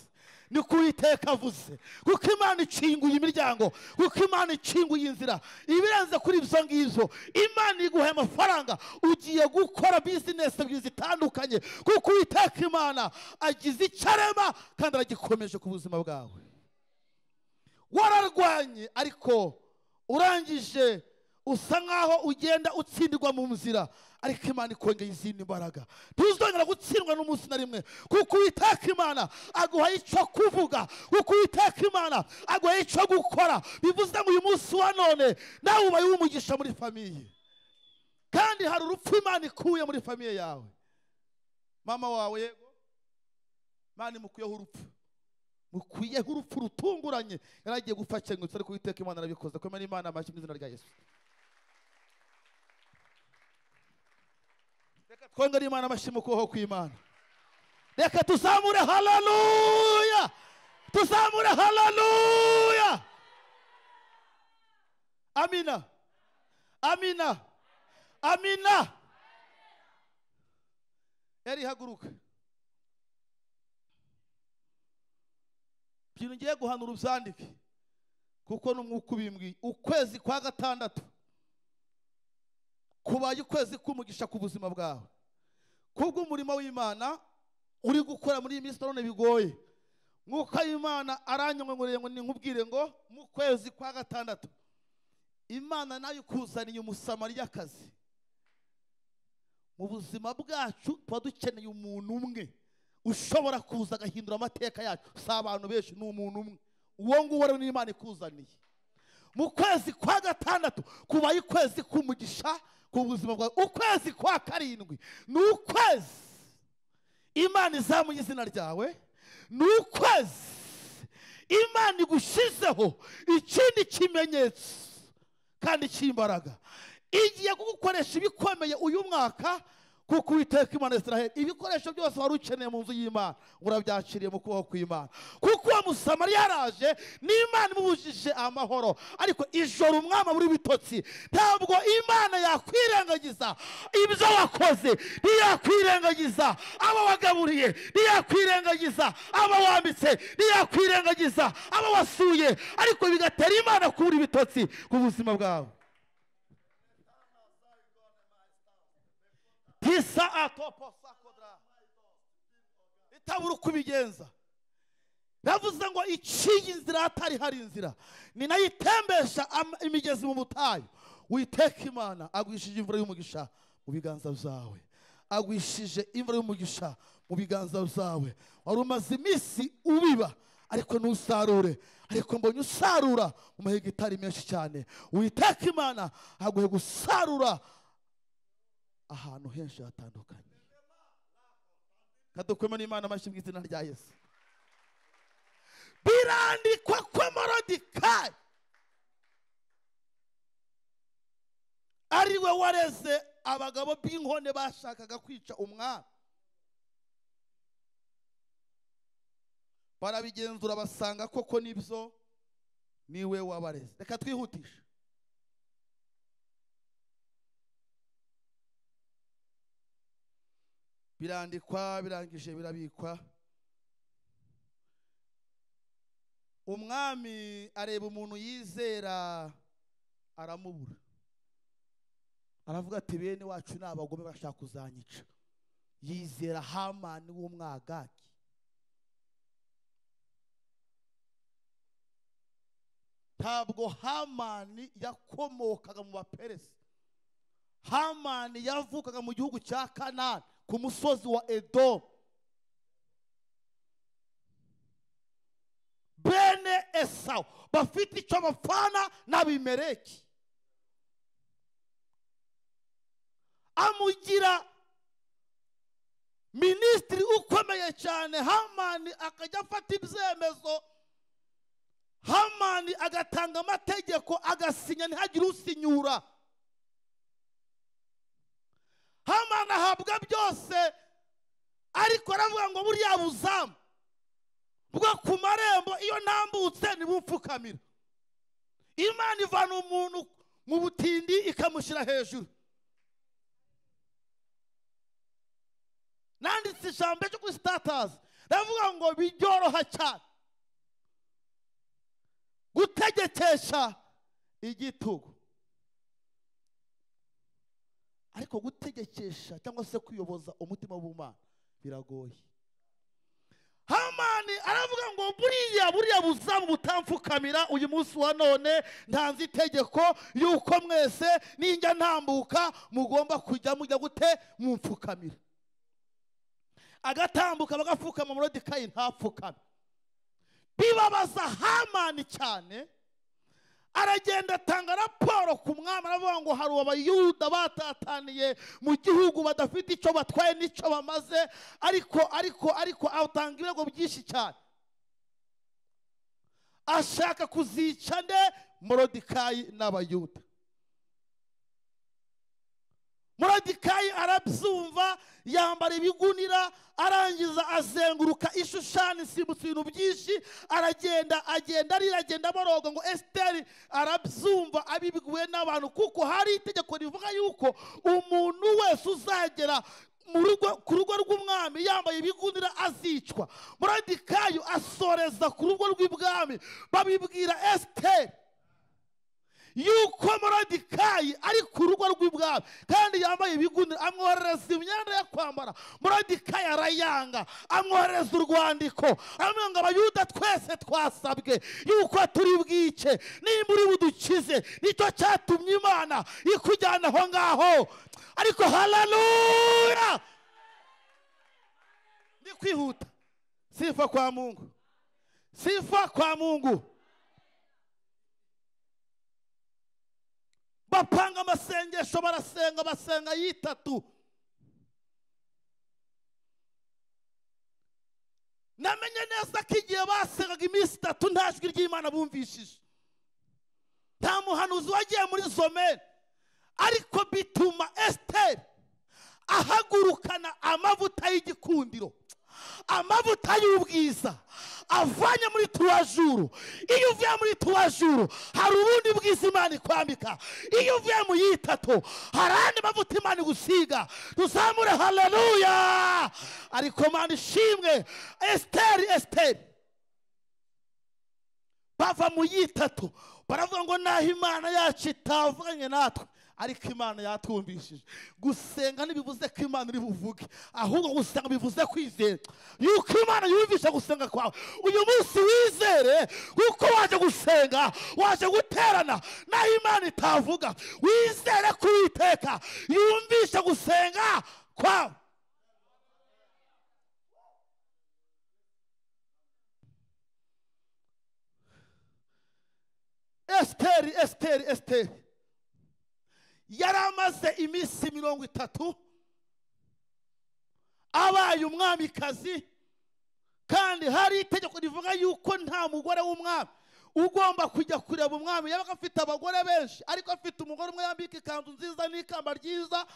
Ni ko Uwiteka avuze, kuko Imana ikinguye imiryango, kuko Imana ikinguye inzira. Ibirenze kuri ibyo ngibyo, Imana iguhaye amafaranga, ugiye gukora business ebyiri zitandukanye, kuko Uwiteka Imana agize icyo arema kandi aragikomeje ku buzima bwawe. Wararwanye ariko urangije usa nkaho ugenda utsindirwa mu nzira, ariko Imana ikongeye izindi mbaraga. Ntuzongera gutsindwa n'umunsi na rimwe, kuko Uwiteka Imana aguhaye icyo kuvuga, kuko Uwiteka Imana aguhaye icyo gukora. Bivuze ngo uyu munsi wa none nawe ubaye umugisha muri famiye, kandi hari urupfu Imana ikuye muri famiye yawe. Mama wawe yego, Imana imukuyeho urupfu, mukwiyeho urupfu rutunguranye, yaragiye gupfa akengutse, ariko Uwiteka Imana arabikoze. Komera Imana amashyi mu izina rya Yesu. Reka twongere Imana amashyi mu kuboko kw'Imana. Reka tuzamure haleluya, tuzamure haleluya. Amina, amina, amina. Eri haguruka. Ibintu ngiye guhanura ubyandike, kuko n'umwuka ubimbwiye. Ukwezi kwa gatandatu kubaye ukwezi k'umugisha ku buzima bwawe, kubw'umurimo w'Imana uri gukora muri iyi minsi none bigoye. Mwuka w'Imana aranyongoreye ngo ninkubwire ngo mu kwezi kwa gatandatu Imana nayo ikuzaniye umusamariyakazi. Mu buzima bwacu tuba dukeneye umuntu umwe ushobora kuza agahindura amateka yacu. Si abantu benshi, ni umuntu umwe. Uwo nguwo rero ni Imana ikuzaniye. Mu kwezi kwa gatandatu kubaye ukwezi k'umugisha ku buzima bwawe. Ukwezi kwa karindwi ni ukwezi Imana izamuye izina ryawe, ni ukwezi Imana igushizeho ikindi kimenyetso kandi cy'imbaraga. Igiye kugukoresha ibikomeye uyu mwaka, Kuko Uwiteka Imana ya Israheli ibikoresho byose wari ukeneye mu nzu y'Imana urabyakiriye mu kubaho kw'Imana. Kuko uwo Musamariya yaraje n'Imana imubujije amahoro, ariko ijoro umwami abura ibitotsi. Ntabwo Imana yakwirengagiza ibyo wakoze, ntiyakwirengagiza abo wagaburiye, ntiyakwirengagiza abo wambitse, ntiyakwirengagiza abo wasuye, ariko bigatera Imana kubura ibitotsi ku buzima bwawe. Tisa atopo sakodra itabura uko ubigenza. Yavuze ngo iciye inzira hatari hari inzira, ni nayo itembesha imigezi mu butayu. Uwiteka Imana agwishije imvura y'umugisha mu biganza byawe, agwishije imvura y'umugisha mu biganza byawe. Wari umaze iminsi ubiba ariko ntusarure, ariko mbonye usarura mu mahegitari menshi cyane. Uwiteka Imana aguhe gusarura ahantu henshi hatandukanye. Kadukwemo n'Imana amashyi mu izina rya Yesu. Birandikwa ko Moridekayi ari we wareze abagabo b'inkone bashakaga kwica umwami. Barabigenzura basanga koko nibyo, niwe wabareze. Reka twihutishe. Birandikwa, birangije, birabikwa. Umwami areba umuntu yizera aramubura, aravuga ati bene wacu ni abagome bashaka kuzanyica. Yizera Hamani w'umwagagi. Ntabwo Hamani yakomokaga mu Baperesi. Hamani yavukaga mu gihugu cya Kanani ku musozi wa Edomu. Bene Esawu bafite icyo bapfana n'Abimeleki. Amugira minisitiri ukomeye cyane. Hamani akajya afata ibyemezo, Hamani agatanga amategeko, agasinya ntihagire usinyura. Hamani ahabwa byose, ariko aravuga ngo buriya buzamu bwo ku marembo iyo ntambutse ntibupfukamira. Imana ivana umuntu mu butindi ikamushyira hejuru. Nanditse ijambo ryo kuri status, ndavuga ngo biryoroha cyane gutegekesha igitugu, ariko gutegekesha cyangwa se kuyoboza umutima w'Imana biragoye. Hamani aravuga ngo buriya buzamu butamfukamira uyu munsi wa none, ntanze itegeko yuko mwese ninjya ntambuka mugomba kujya mujya gute mumfukamira. Agatambuka bagapfukama, Moridekayi ntapfukame. Bibabaza Hamani cyane. Aragenda atanga raporo ku mwami, aravuga ngo hari Abayuda batataniye mu gihugu badafite icyo batwaye n'icyo bamaze, ariko ariko ariko atanga ibirego byinshi cyane. Ashaka kuzica nde? Moridekayi n'Abayuda. Moridekayi arabyumva, yambara ibigunira, arangiza azenguruka Ishushani, simbutse ibintu byinshi, aragenda agenda arira, agenda aboroga. Ngo Esiteri arabyumva abibwiwe n'abantu, kuko hari itegeko rivuga yuko umuntu wese uzagera ku rugo rw'umwami yambaye ibigunira azicwa. Moridekayi asoreza ku rugo rw'ibwami, babibwira Esiteri yuko Moridekayi ari ku rugo rw'ibwami kandi yambaye ibigunira. Amwoherereza imyenda yo kwambara, Moridekayi arayanga. Amwoherereza urwandiko, aramubwira ngo Abayuda twese twasabwe yuko turi bwice, nimba uri budukize, nicyo cyatumye Imana ikujyana aho ngaho. Ariko haleluya, ndi kwihuta. Sifa kwa Mungu, sifa kwa Mungu. Bapanga amasengesho, barasenga, basenga yitatu. Namenye neza ko igihe basengaga iminsi itatu nta jwi ry'Imana bumvishije, nta muhanuzi wagiye muri zomene, ariko bituma Esiteri Ahagurukana amavuta y'igikundiro, amavuta y'ubwiza avanye muri tuwajuru. Iyo uvuye muri tuwajuru hari ubundi bwiza Imana ikwambika. Iyo uvuye mu yitatu hari andi mavuta Imana igusiga. Tuzamure haleluya. Ariko Mana ishimwe. Esteri bava mu yitatu baravuga ngo naho Imana yacu itavuganye natwe, ariko Imana yatwumvishije. Gusenga ntibivuze ko Imana iri buvuge, ahubwo gusenga bivuze kwizera yuko Imana yumvisha gusenga kwawe. Uyu munsi wizere kuko waje gusenga, waje guterana, naho Imana itavuga, wizere ko Uwiteka yumvisha gusenga kwawe. Esteri yari amaze iminsi 30 abaye umwamikazi, kandi hari itegeko rivuga yuko nta mugore w'umwami ugomba kujya kureba umwami. Yabaga afite abagore benshi, ariko afite umugore umwe yambika ikanzu nziza n'ikamba ryiza,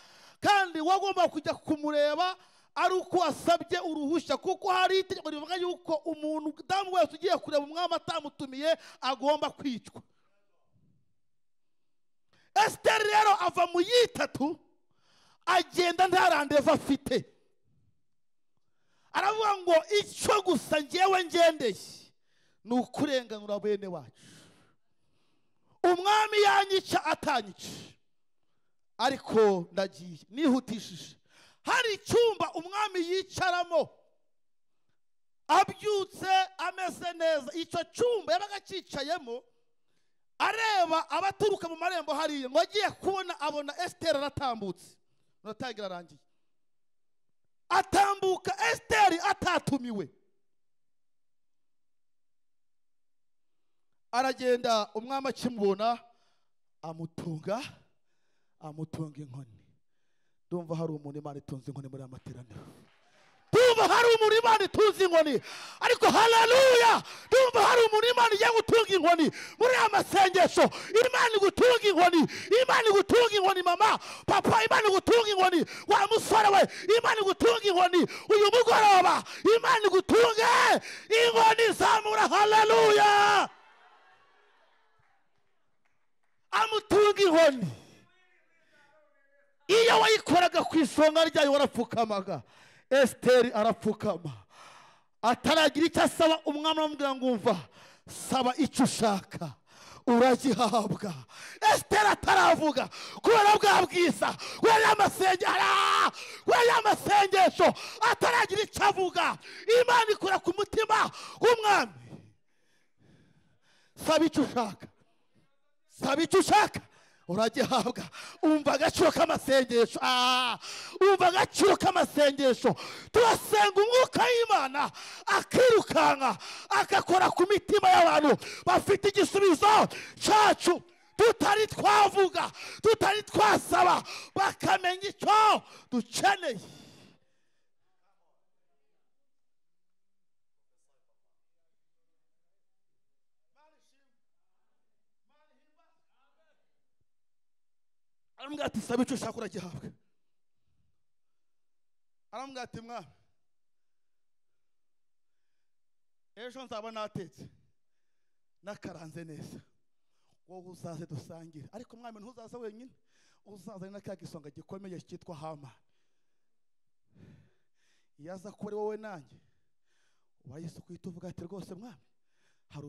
kandi wagomba kujya kumureba ari uko asabye uruhushya, kuko hari itegeko rivuga yuko umuntu damu wese ugiye kureba umwami atamutumiye agomba kwicwa. Esteri rero ava mu yitatu agenda nta randevu afite. Aravuga ngo icyo gusa ngewe ngendeye ni ukurenganura bene wacu. Umwami yanyica atanyica, ariko ndagiye nihutishije. Hari icyumba umwami yicaramo abyutse ameze neza. Icyo cyumba yabaga acyicayemo areba abaturuka mu marembo hariya, ngo agiye kubona abona Esteri aratambutse. Natangira arangiye. Atambuka Esteri atatumiwe. Aragenda, umwami akimubona amutunga inkoni. Ndumva hari umuntu Imana itunze inkoni muri amateraniro. Ndumva hari umuntu Imana itunze inkoni. Ariko haleluya, ndumva hari umuntu Imana igiye gutunga inkoni muri amasengesho. Imana igutunga inkoni, Imana igutunga inkoni mama, papa, Imana igutunga inkoni wa musore we, Imana igutunga inkoni uyu mugoroba, Imana igutunge inkoni. Zamura haleluya. Amutunga inkoni. Iyo wayikoraga ku isonga ryayo warapfukamaga. Esteri arapfukama ataragira icyo asaba. Umwami aramubwira ngo umva, saba icyo ushaka uragihabwa. Esteri ataravuga kubera bwa bwiza, kubera amasengesho, ataragira icyo avuga, Imana ikora ku mutima w'umwami. Saba icyo ushaka, saba icyo ushaka uragihabwa. Umva agaciro k'amasengesho. Umva agaciro k'amasengesho. Turasenga umwuka w'Imana akirukanka agakora ku mitima y'abantu bafite igisubizo cyacu tutari twavuga, tutari twasaba, bakamenya icyo dukeneye. Aramubwira ati saba icyo ushaka uragihabwa. Aramubwira ati mwami, ejo nzaba natetse nakaranze neza, wowe uzaze dusangire. Ariko mwami ntuzaza wenyine, uzazane na ka gisonga gikomeye cyitwa Hamani. Iyo aza kuba ari wowe nanjye, wahise uhita uvuga ati rwose mwami, hari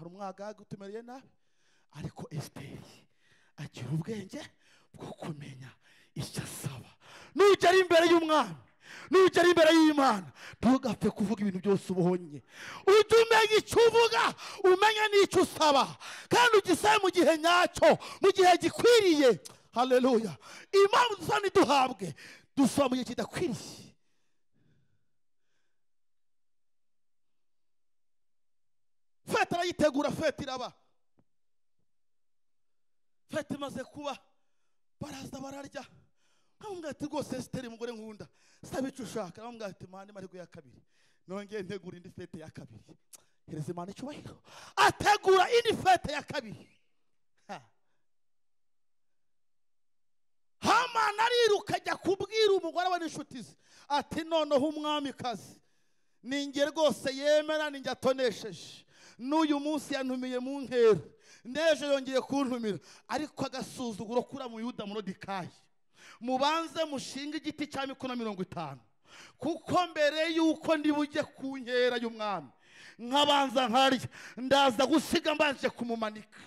umwagaga utumereye nabi. Ariko Esteri agira ubwenge bwo kumenya icyo asaba. Nugera imbere y'umwami, nugera imbere y'Imana, ntugapfe kuvuga ibintu byose ubonye. Ujye umenya icyo uvuga, umenye n'icyo usaba, kandi ugisabe mu gihe nyacyo, mu gihe gikwiriye. Haleluya. Impamvu dusa ntiduhabwe, dusaba mu gihe kidakwiriye. Fete arayitegura, fete iraba. Fete imaze kuba, baraza bararya. Aramubwira ati rwose Esteri mugore nkunda, saba icyo ushaka. Aramubwira ati mani mariko ya kabiri, nongeye ntegura indi fete ya kabiri. Hereza Imana icyubahiro. Ategura indi fete ya kabiri. Hamani ariruka ajya kubwira umugore we n'inshuti ze ati noneho umwamikazi ninjye rwose yemera, ninjye atonesheje, n'uyu munsi yantumiye mu nkera, n'ejo yongeye kuntumira, ariko agasuzuguro kura mu Yuda Moridekayi. Mubanze mushinge igiti cya mikono 50, kuko mbere yuko ndi bujye ku nkera y'umwami nkabanza nkarya, ndaza gusiga mbanje kumumanika,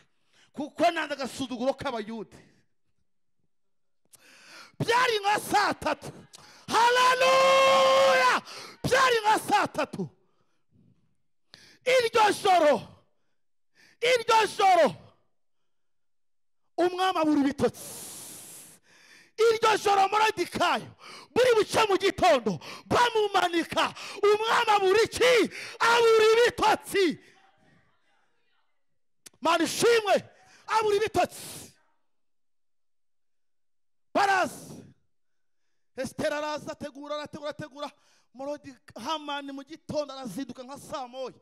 kuko nanze agasuzuguro k'Abayuda. Byari nka saa 3. Haleluya! Byari nka saa 3. Iryo joro umwami abura ibitotsi. Iryo joro Moridekayi buri buce mu gitondo bamumanika, umwami abura iki? Abura ibitotsi. Mana ishimwe, abura ibitotsi. Baraza, Esiteri araza ategura ategura. Hamani mu gitondo arazinduka nka saa 1,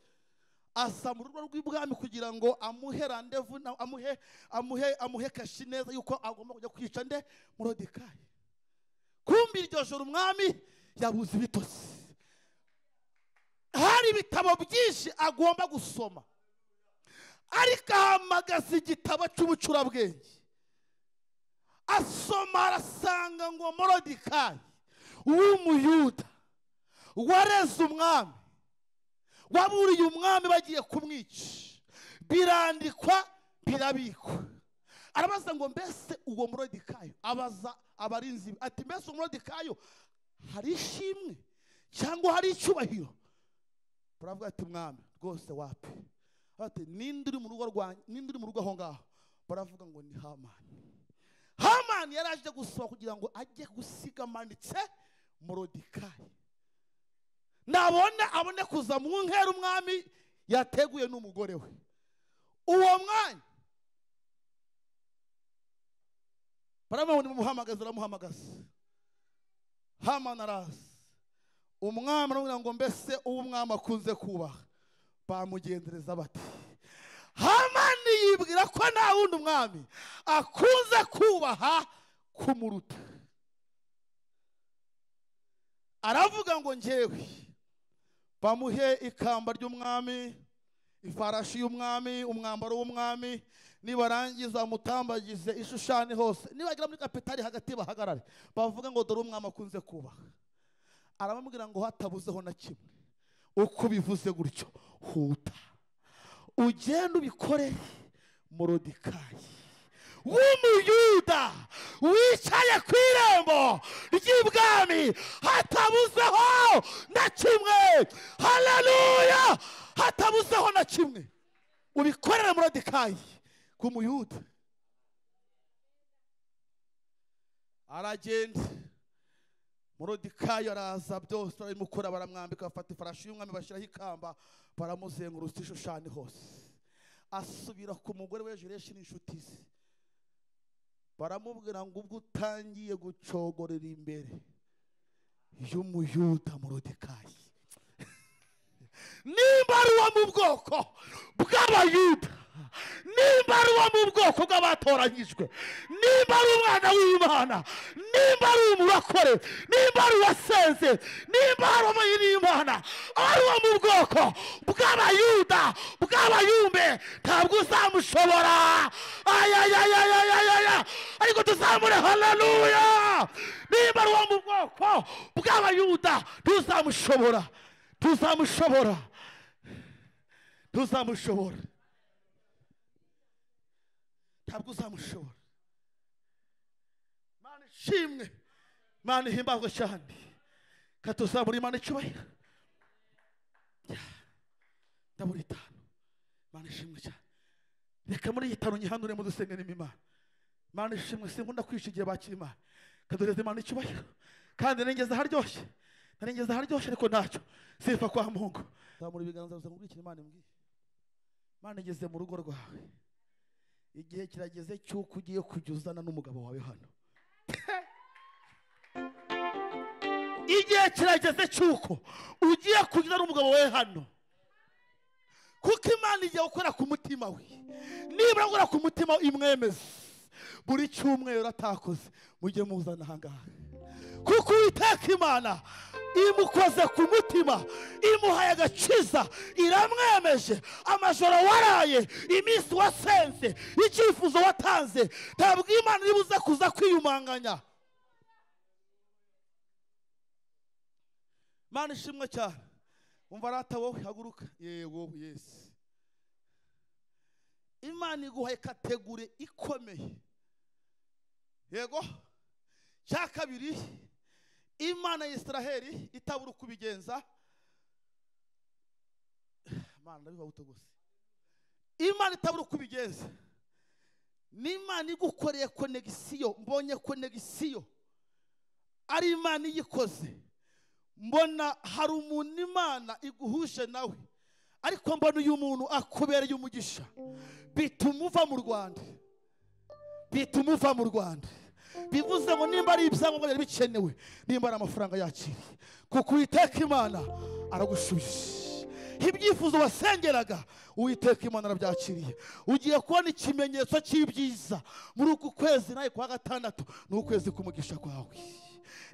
aza mu rugo rw'ibwami kugira ngo amuhe randevu, amuhe kashi neza yuko agomba kujya kwica nde? Moridekayi. Kumbi iryo joro umwami yabuze ibitotsi. Hari ibitabo byinshi agomba gusoma, ariko ahamagaza igitabo cy'ubucurabwenge, asoma arasanga ngo Moridekayi w'Umuyuda wareze umwami, waburiye umwami bagiye kumwica, birandikwa birabikwa. Arabaza ngo mbese uwo Moridekayi, abaza abarinzi ati mbese uwo Moridekayi hari ishimwe cyangwa hari icyubahiro? Baravuga ati mwami rwose wapi. Ati ninde uri mu rugo rwanjye, ninde uri mu rugo aho ngaho? Baravuga ngo ni Hamani. Hamani yaraje gusaba kugira ngo ajye gusiga amanitse Moridekayi, nabone abone kuza mu nkera umwami yateguye n'umugore we. Uwo mwanya baramubona, mumuhamagaza, aramuhamagaza. Hamani araza, umwami aramubwira ngo mbese uwo umwami akunze kubaha? Bamugendereza bati. Hamani yibwira ko nta wundi umwami akunze kubaha kumuruta. Aravuga ngo njyewe bamuhe ikamba ry'umwami, ifarashi y'umwami, umwambaro w'umwami, nibarangiza mutambagize ishushani hose, nibagera muri kapitali hagati bahagarare bavuga ngo dore umwami akunze kubaha. Arabamubwira ngo hatabuzeho na kimwe, uko bivuze gutyo huta ugende ubikore Moridekayi w'Umuyuda wicaye ku irembo ry'ibwami, hatabuzeho na kimwe. Haleluya! Hatabuzeho na kimwe, ubikorere Moridekayi ku Muyuda. Aragenda Moridekayi araza, byose barabimukora, baramwambika, bafata ifarashi y'umwami bashyiraho ikamba, baramuzengurutsa ishushani hose. Asubira ku mugore we Jereshi n'inshuti ze, baramubwira ngo ubwo utangiye gucogorera imbere y'Umuyuda Moridekayi, nimba ari uwo mu bwoko bw'Abayuda, nimba ari uwo mu bwoko bw'abatoranyijwe, nimba ari umwana w'Imana, nimba ari umurokore, nimba ari uwasenze, nimba ari umunyimana, ari uwo mu bwoko bw'Abayuda, bw'Abayumbe, ntabwo uzamushobora. Ayayayayayaya! Ariko tuzamure haleluya! Nimba ari uwo mu bwoko bw'Abayuda, tuzamushobora, tuzamushobora, tuzamushobora, ntabwo uzamushobora. Mana ishimwe, Mana ihimbazwe cyane, katuzamura Imana icyubahiro. Ndabura 5. Mana ishimwe cyane. Reka muri 5 nyihanure mu dusenge n'Imana. Mana ishimwe, sinkunda kwisha igihe bakira Imana. Kadureze Imana icyubahiro. Kandi nengeze haryoshye, narengeze haryoshye, ariko ntacyo sifa kwa Mungu. Zamura ibiganza byawe ngurikire Imana imbwiye. Imana igeze mu rugo rwawe. Igihe kirageze cy'uko ugiye kujya uzana n'umugabo wawe hano. Igihe kirageze cy'uko ugiye kujya n'umugabo wawe hano. Kuko Imana igiye gukora ku mutima we. Nibura gukora ku mutima imwemeze. Buri cyumweru atakoze mujye muzana ahangaha, kuko Uwiteka Imana imukoze ku mutima, imuhaye agakiza, iramwemeje. Amajoro waraye, iminsi wasenze, icyifuzo watanze, ntabwo Imana iribuze kuza kwiyumanganya. Imana ishimwe cyane. Umva rata wowe, haguruka. Yego, yes. Imana iguhaye kategori ikomeye. Yego. Cya kabiri, Imana ya Israheli itabura kubigenza. Imana ndabivuga gute? Imana itabura kubigenza. Ni Imana igukoreye connexion, mbonye connexion. Ari Imana iyikoze. Mbona hari umuntu Imana iguhuje nawe, ariko mbona uyu muntu akubereye umugisha, bituma uva mu Rwanda, bituma uva mu Rwanda. Bivuze ngo nimba ari ibyangombwa byari bikenewe, nimba ari amafaranga yakiriye, kuko Uwiteka Imana aragushubije. Ibyifuzo wasengeraga Uwiteka Imana arabyakiriye. Ugiye kubona ikimenyetso cy'ibyiza muri uku kwezi, nawe kwa gatandatu ni ukwezi k'umugisha kwawe.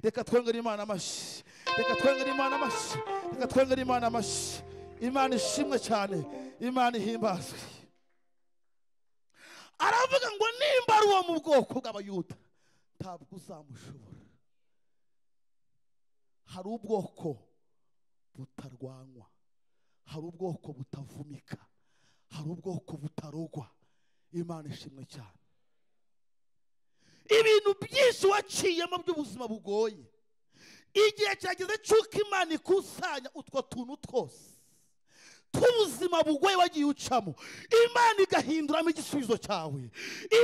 Reka twongere Imana amashyi, reka twongere Imana amashyi, reka twongere Imana amashyi. Imana ishimwe cyane, Imana ihimbazwe. Aravuga ngo nimba ari uwo mu bwoko bw'Abayuda ntabwo uzamushobora. Hari ubwoko butarwanywa, hari ubwoko butavumika, hari ubwoko butarogwa. Imana ishimwe cyane. Ibintu byinshi waciyemo by'ubuzima bugoye, igihe cyageze cy'uko Imana ikusanya utwo tuntu twose tw'ubuzima bugoye wagiye ucamo, Imana igahinduramo igisubizo cyawe,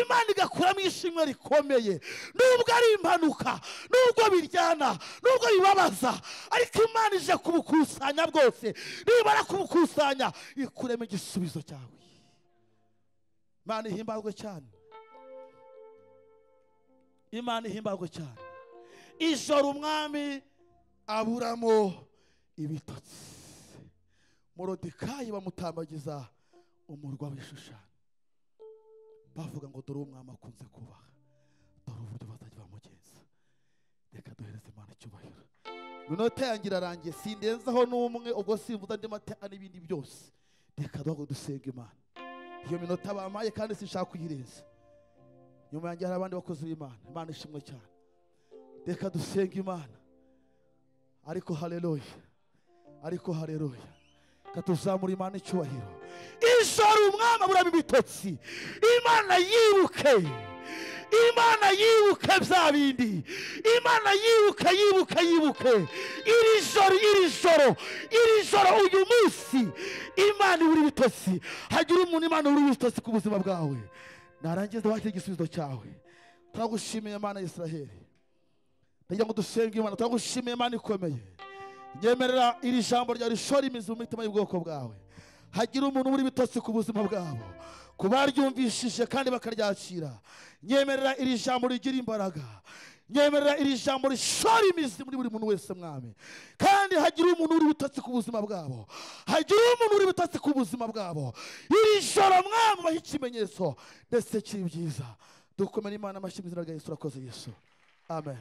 Imana igakuramo ishimwe rikomeye. Nubwo ari impanuka, nubwo biryana, nubwo bibabaza, ariko Imana ije kubukusanya bwose. Nibara kubukusanya ikuremo igisubizo cyawe. Imana ihimbazwe cyane, Imana ihimbazwe cyane. Ijoro umwami aburamo ibitotsi, Morodekayi bamutambagiza umurwa w'Ishushani, bavuga ngo dore umwami akunze kubaha, dore uburyo bazajya bamugenza. Reka duhereze Imana icyubahiro. Minota yanjye irarangiye, sindenzaho n'umwe, ubwo simvuze andi mateka n'ibindi byose. Reka duhaguruke dusenga Imana. Iyo minota bamaye kandi sinshaka kuyirenza. Nyuma yanjye hari abandi bakozi b'Imana. Imana ishimwe cyane. Reka dusenga Imana. Ariko haleluya, ariko haleluya. Katuzamura Imana icyubahiro. Ijoro umwami aburamo ibitotsi, Imana yibuke, Imana yibuke bya bindi, Imana yibuke, yibuke, yibuke. Iri joro, iri joro, iri joro, uyu munsi Imana ibura ibitotsi. Hagira umuntu Imana ibura ibitotsi ku buzima bwawe, narangiza wakira igisubizo cyawe. Turagushimiye Imana ya Israheli. Ndagira ngo dusenge Imana. Turagushimiye Imana ikomeye. Nyemerera iri jambo rya rishora imizi mu mitima y'ubwoko bwawe. Hagira umuntu uri bitotsi ku buzima bwabo, kubaryumvishije kandi bakaryakira. Nyemerera iri jambo rigira imbaraga, nyemerera iri jambo rishora imizi muri buri muntu wese mwami. Kandi hagira umuntu uri bitotsi ku buzima bwabo, hagira umuntu uri bitotsi ku buzima bwabo. Iri joro mwami bahe ikimenyetso ndetse cy'ibyiza. Dukomere Imana amashyi mu izina rya Yesu. Urakoze Yesu. Amen.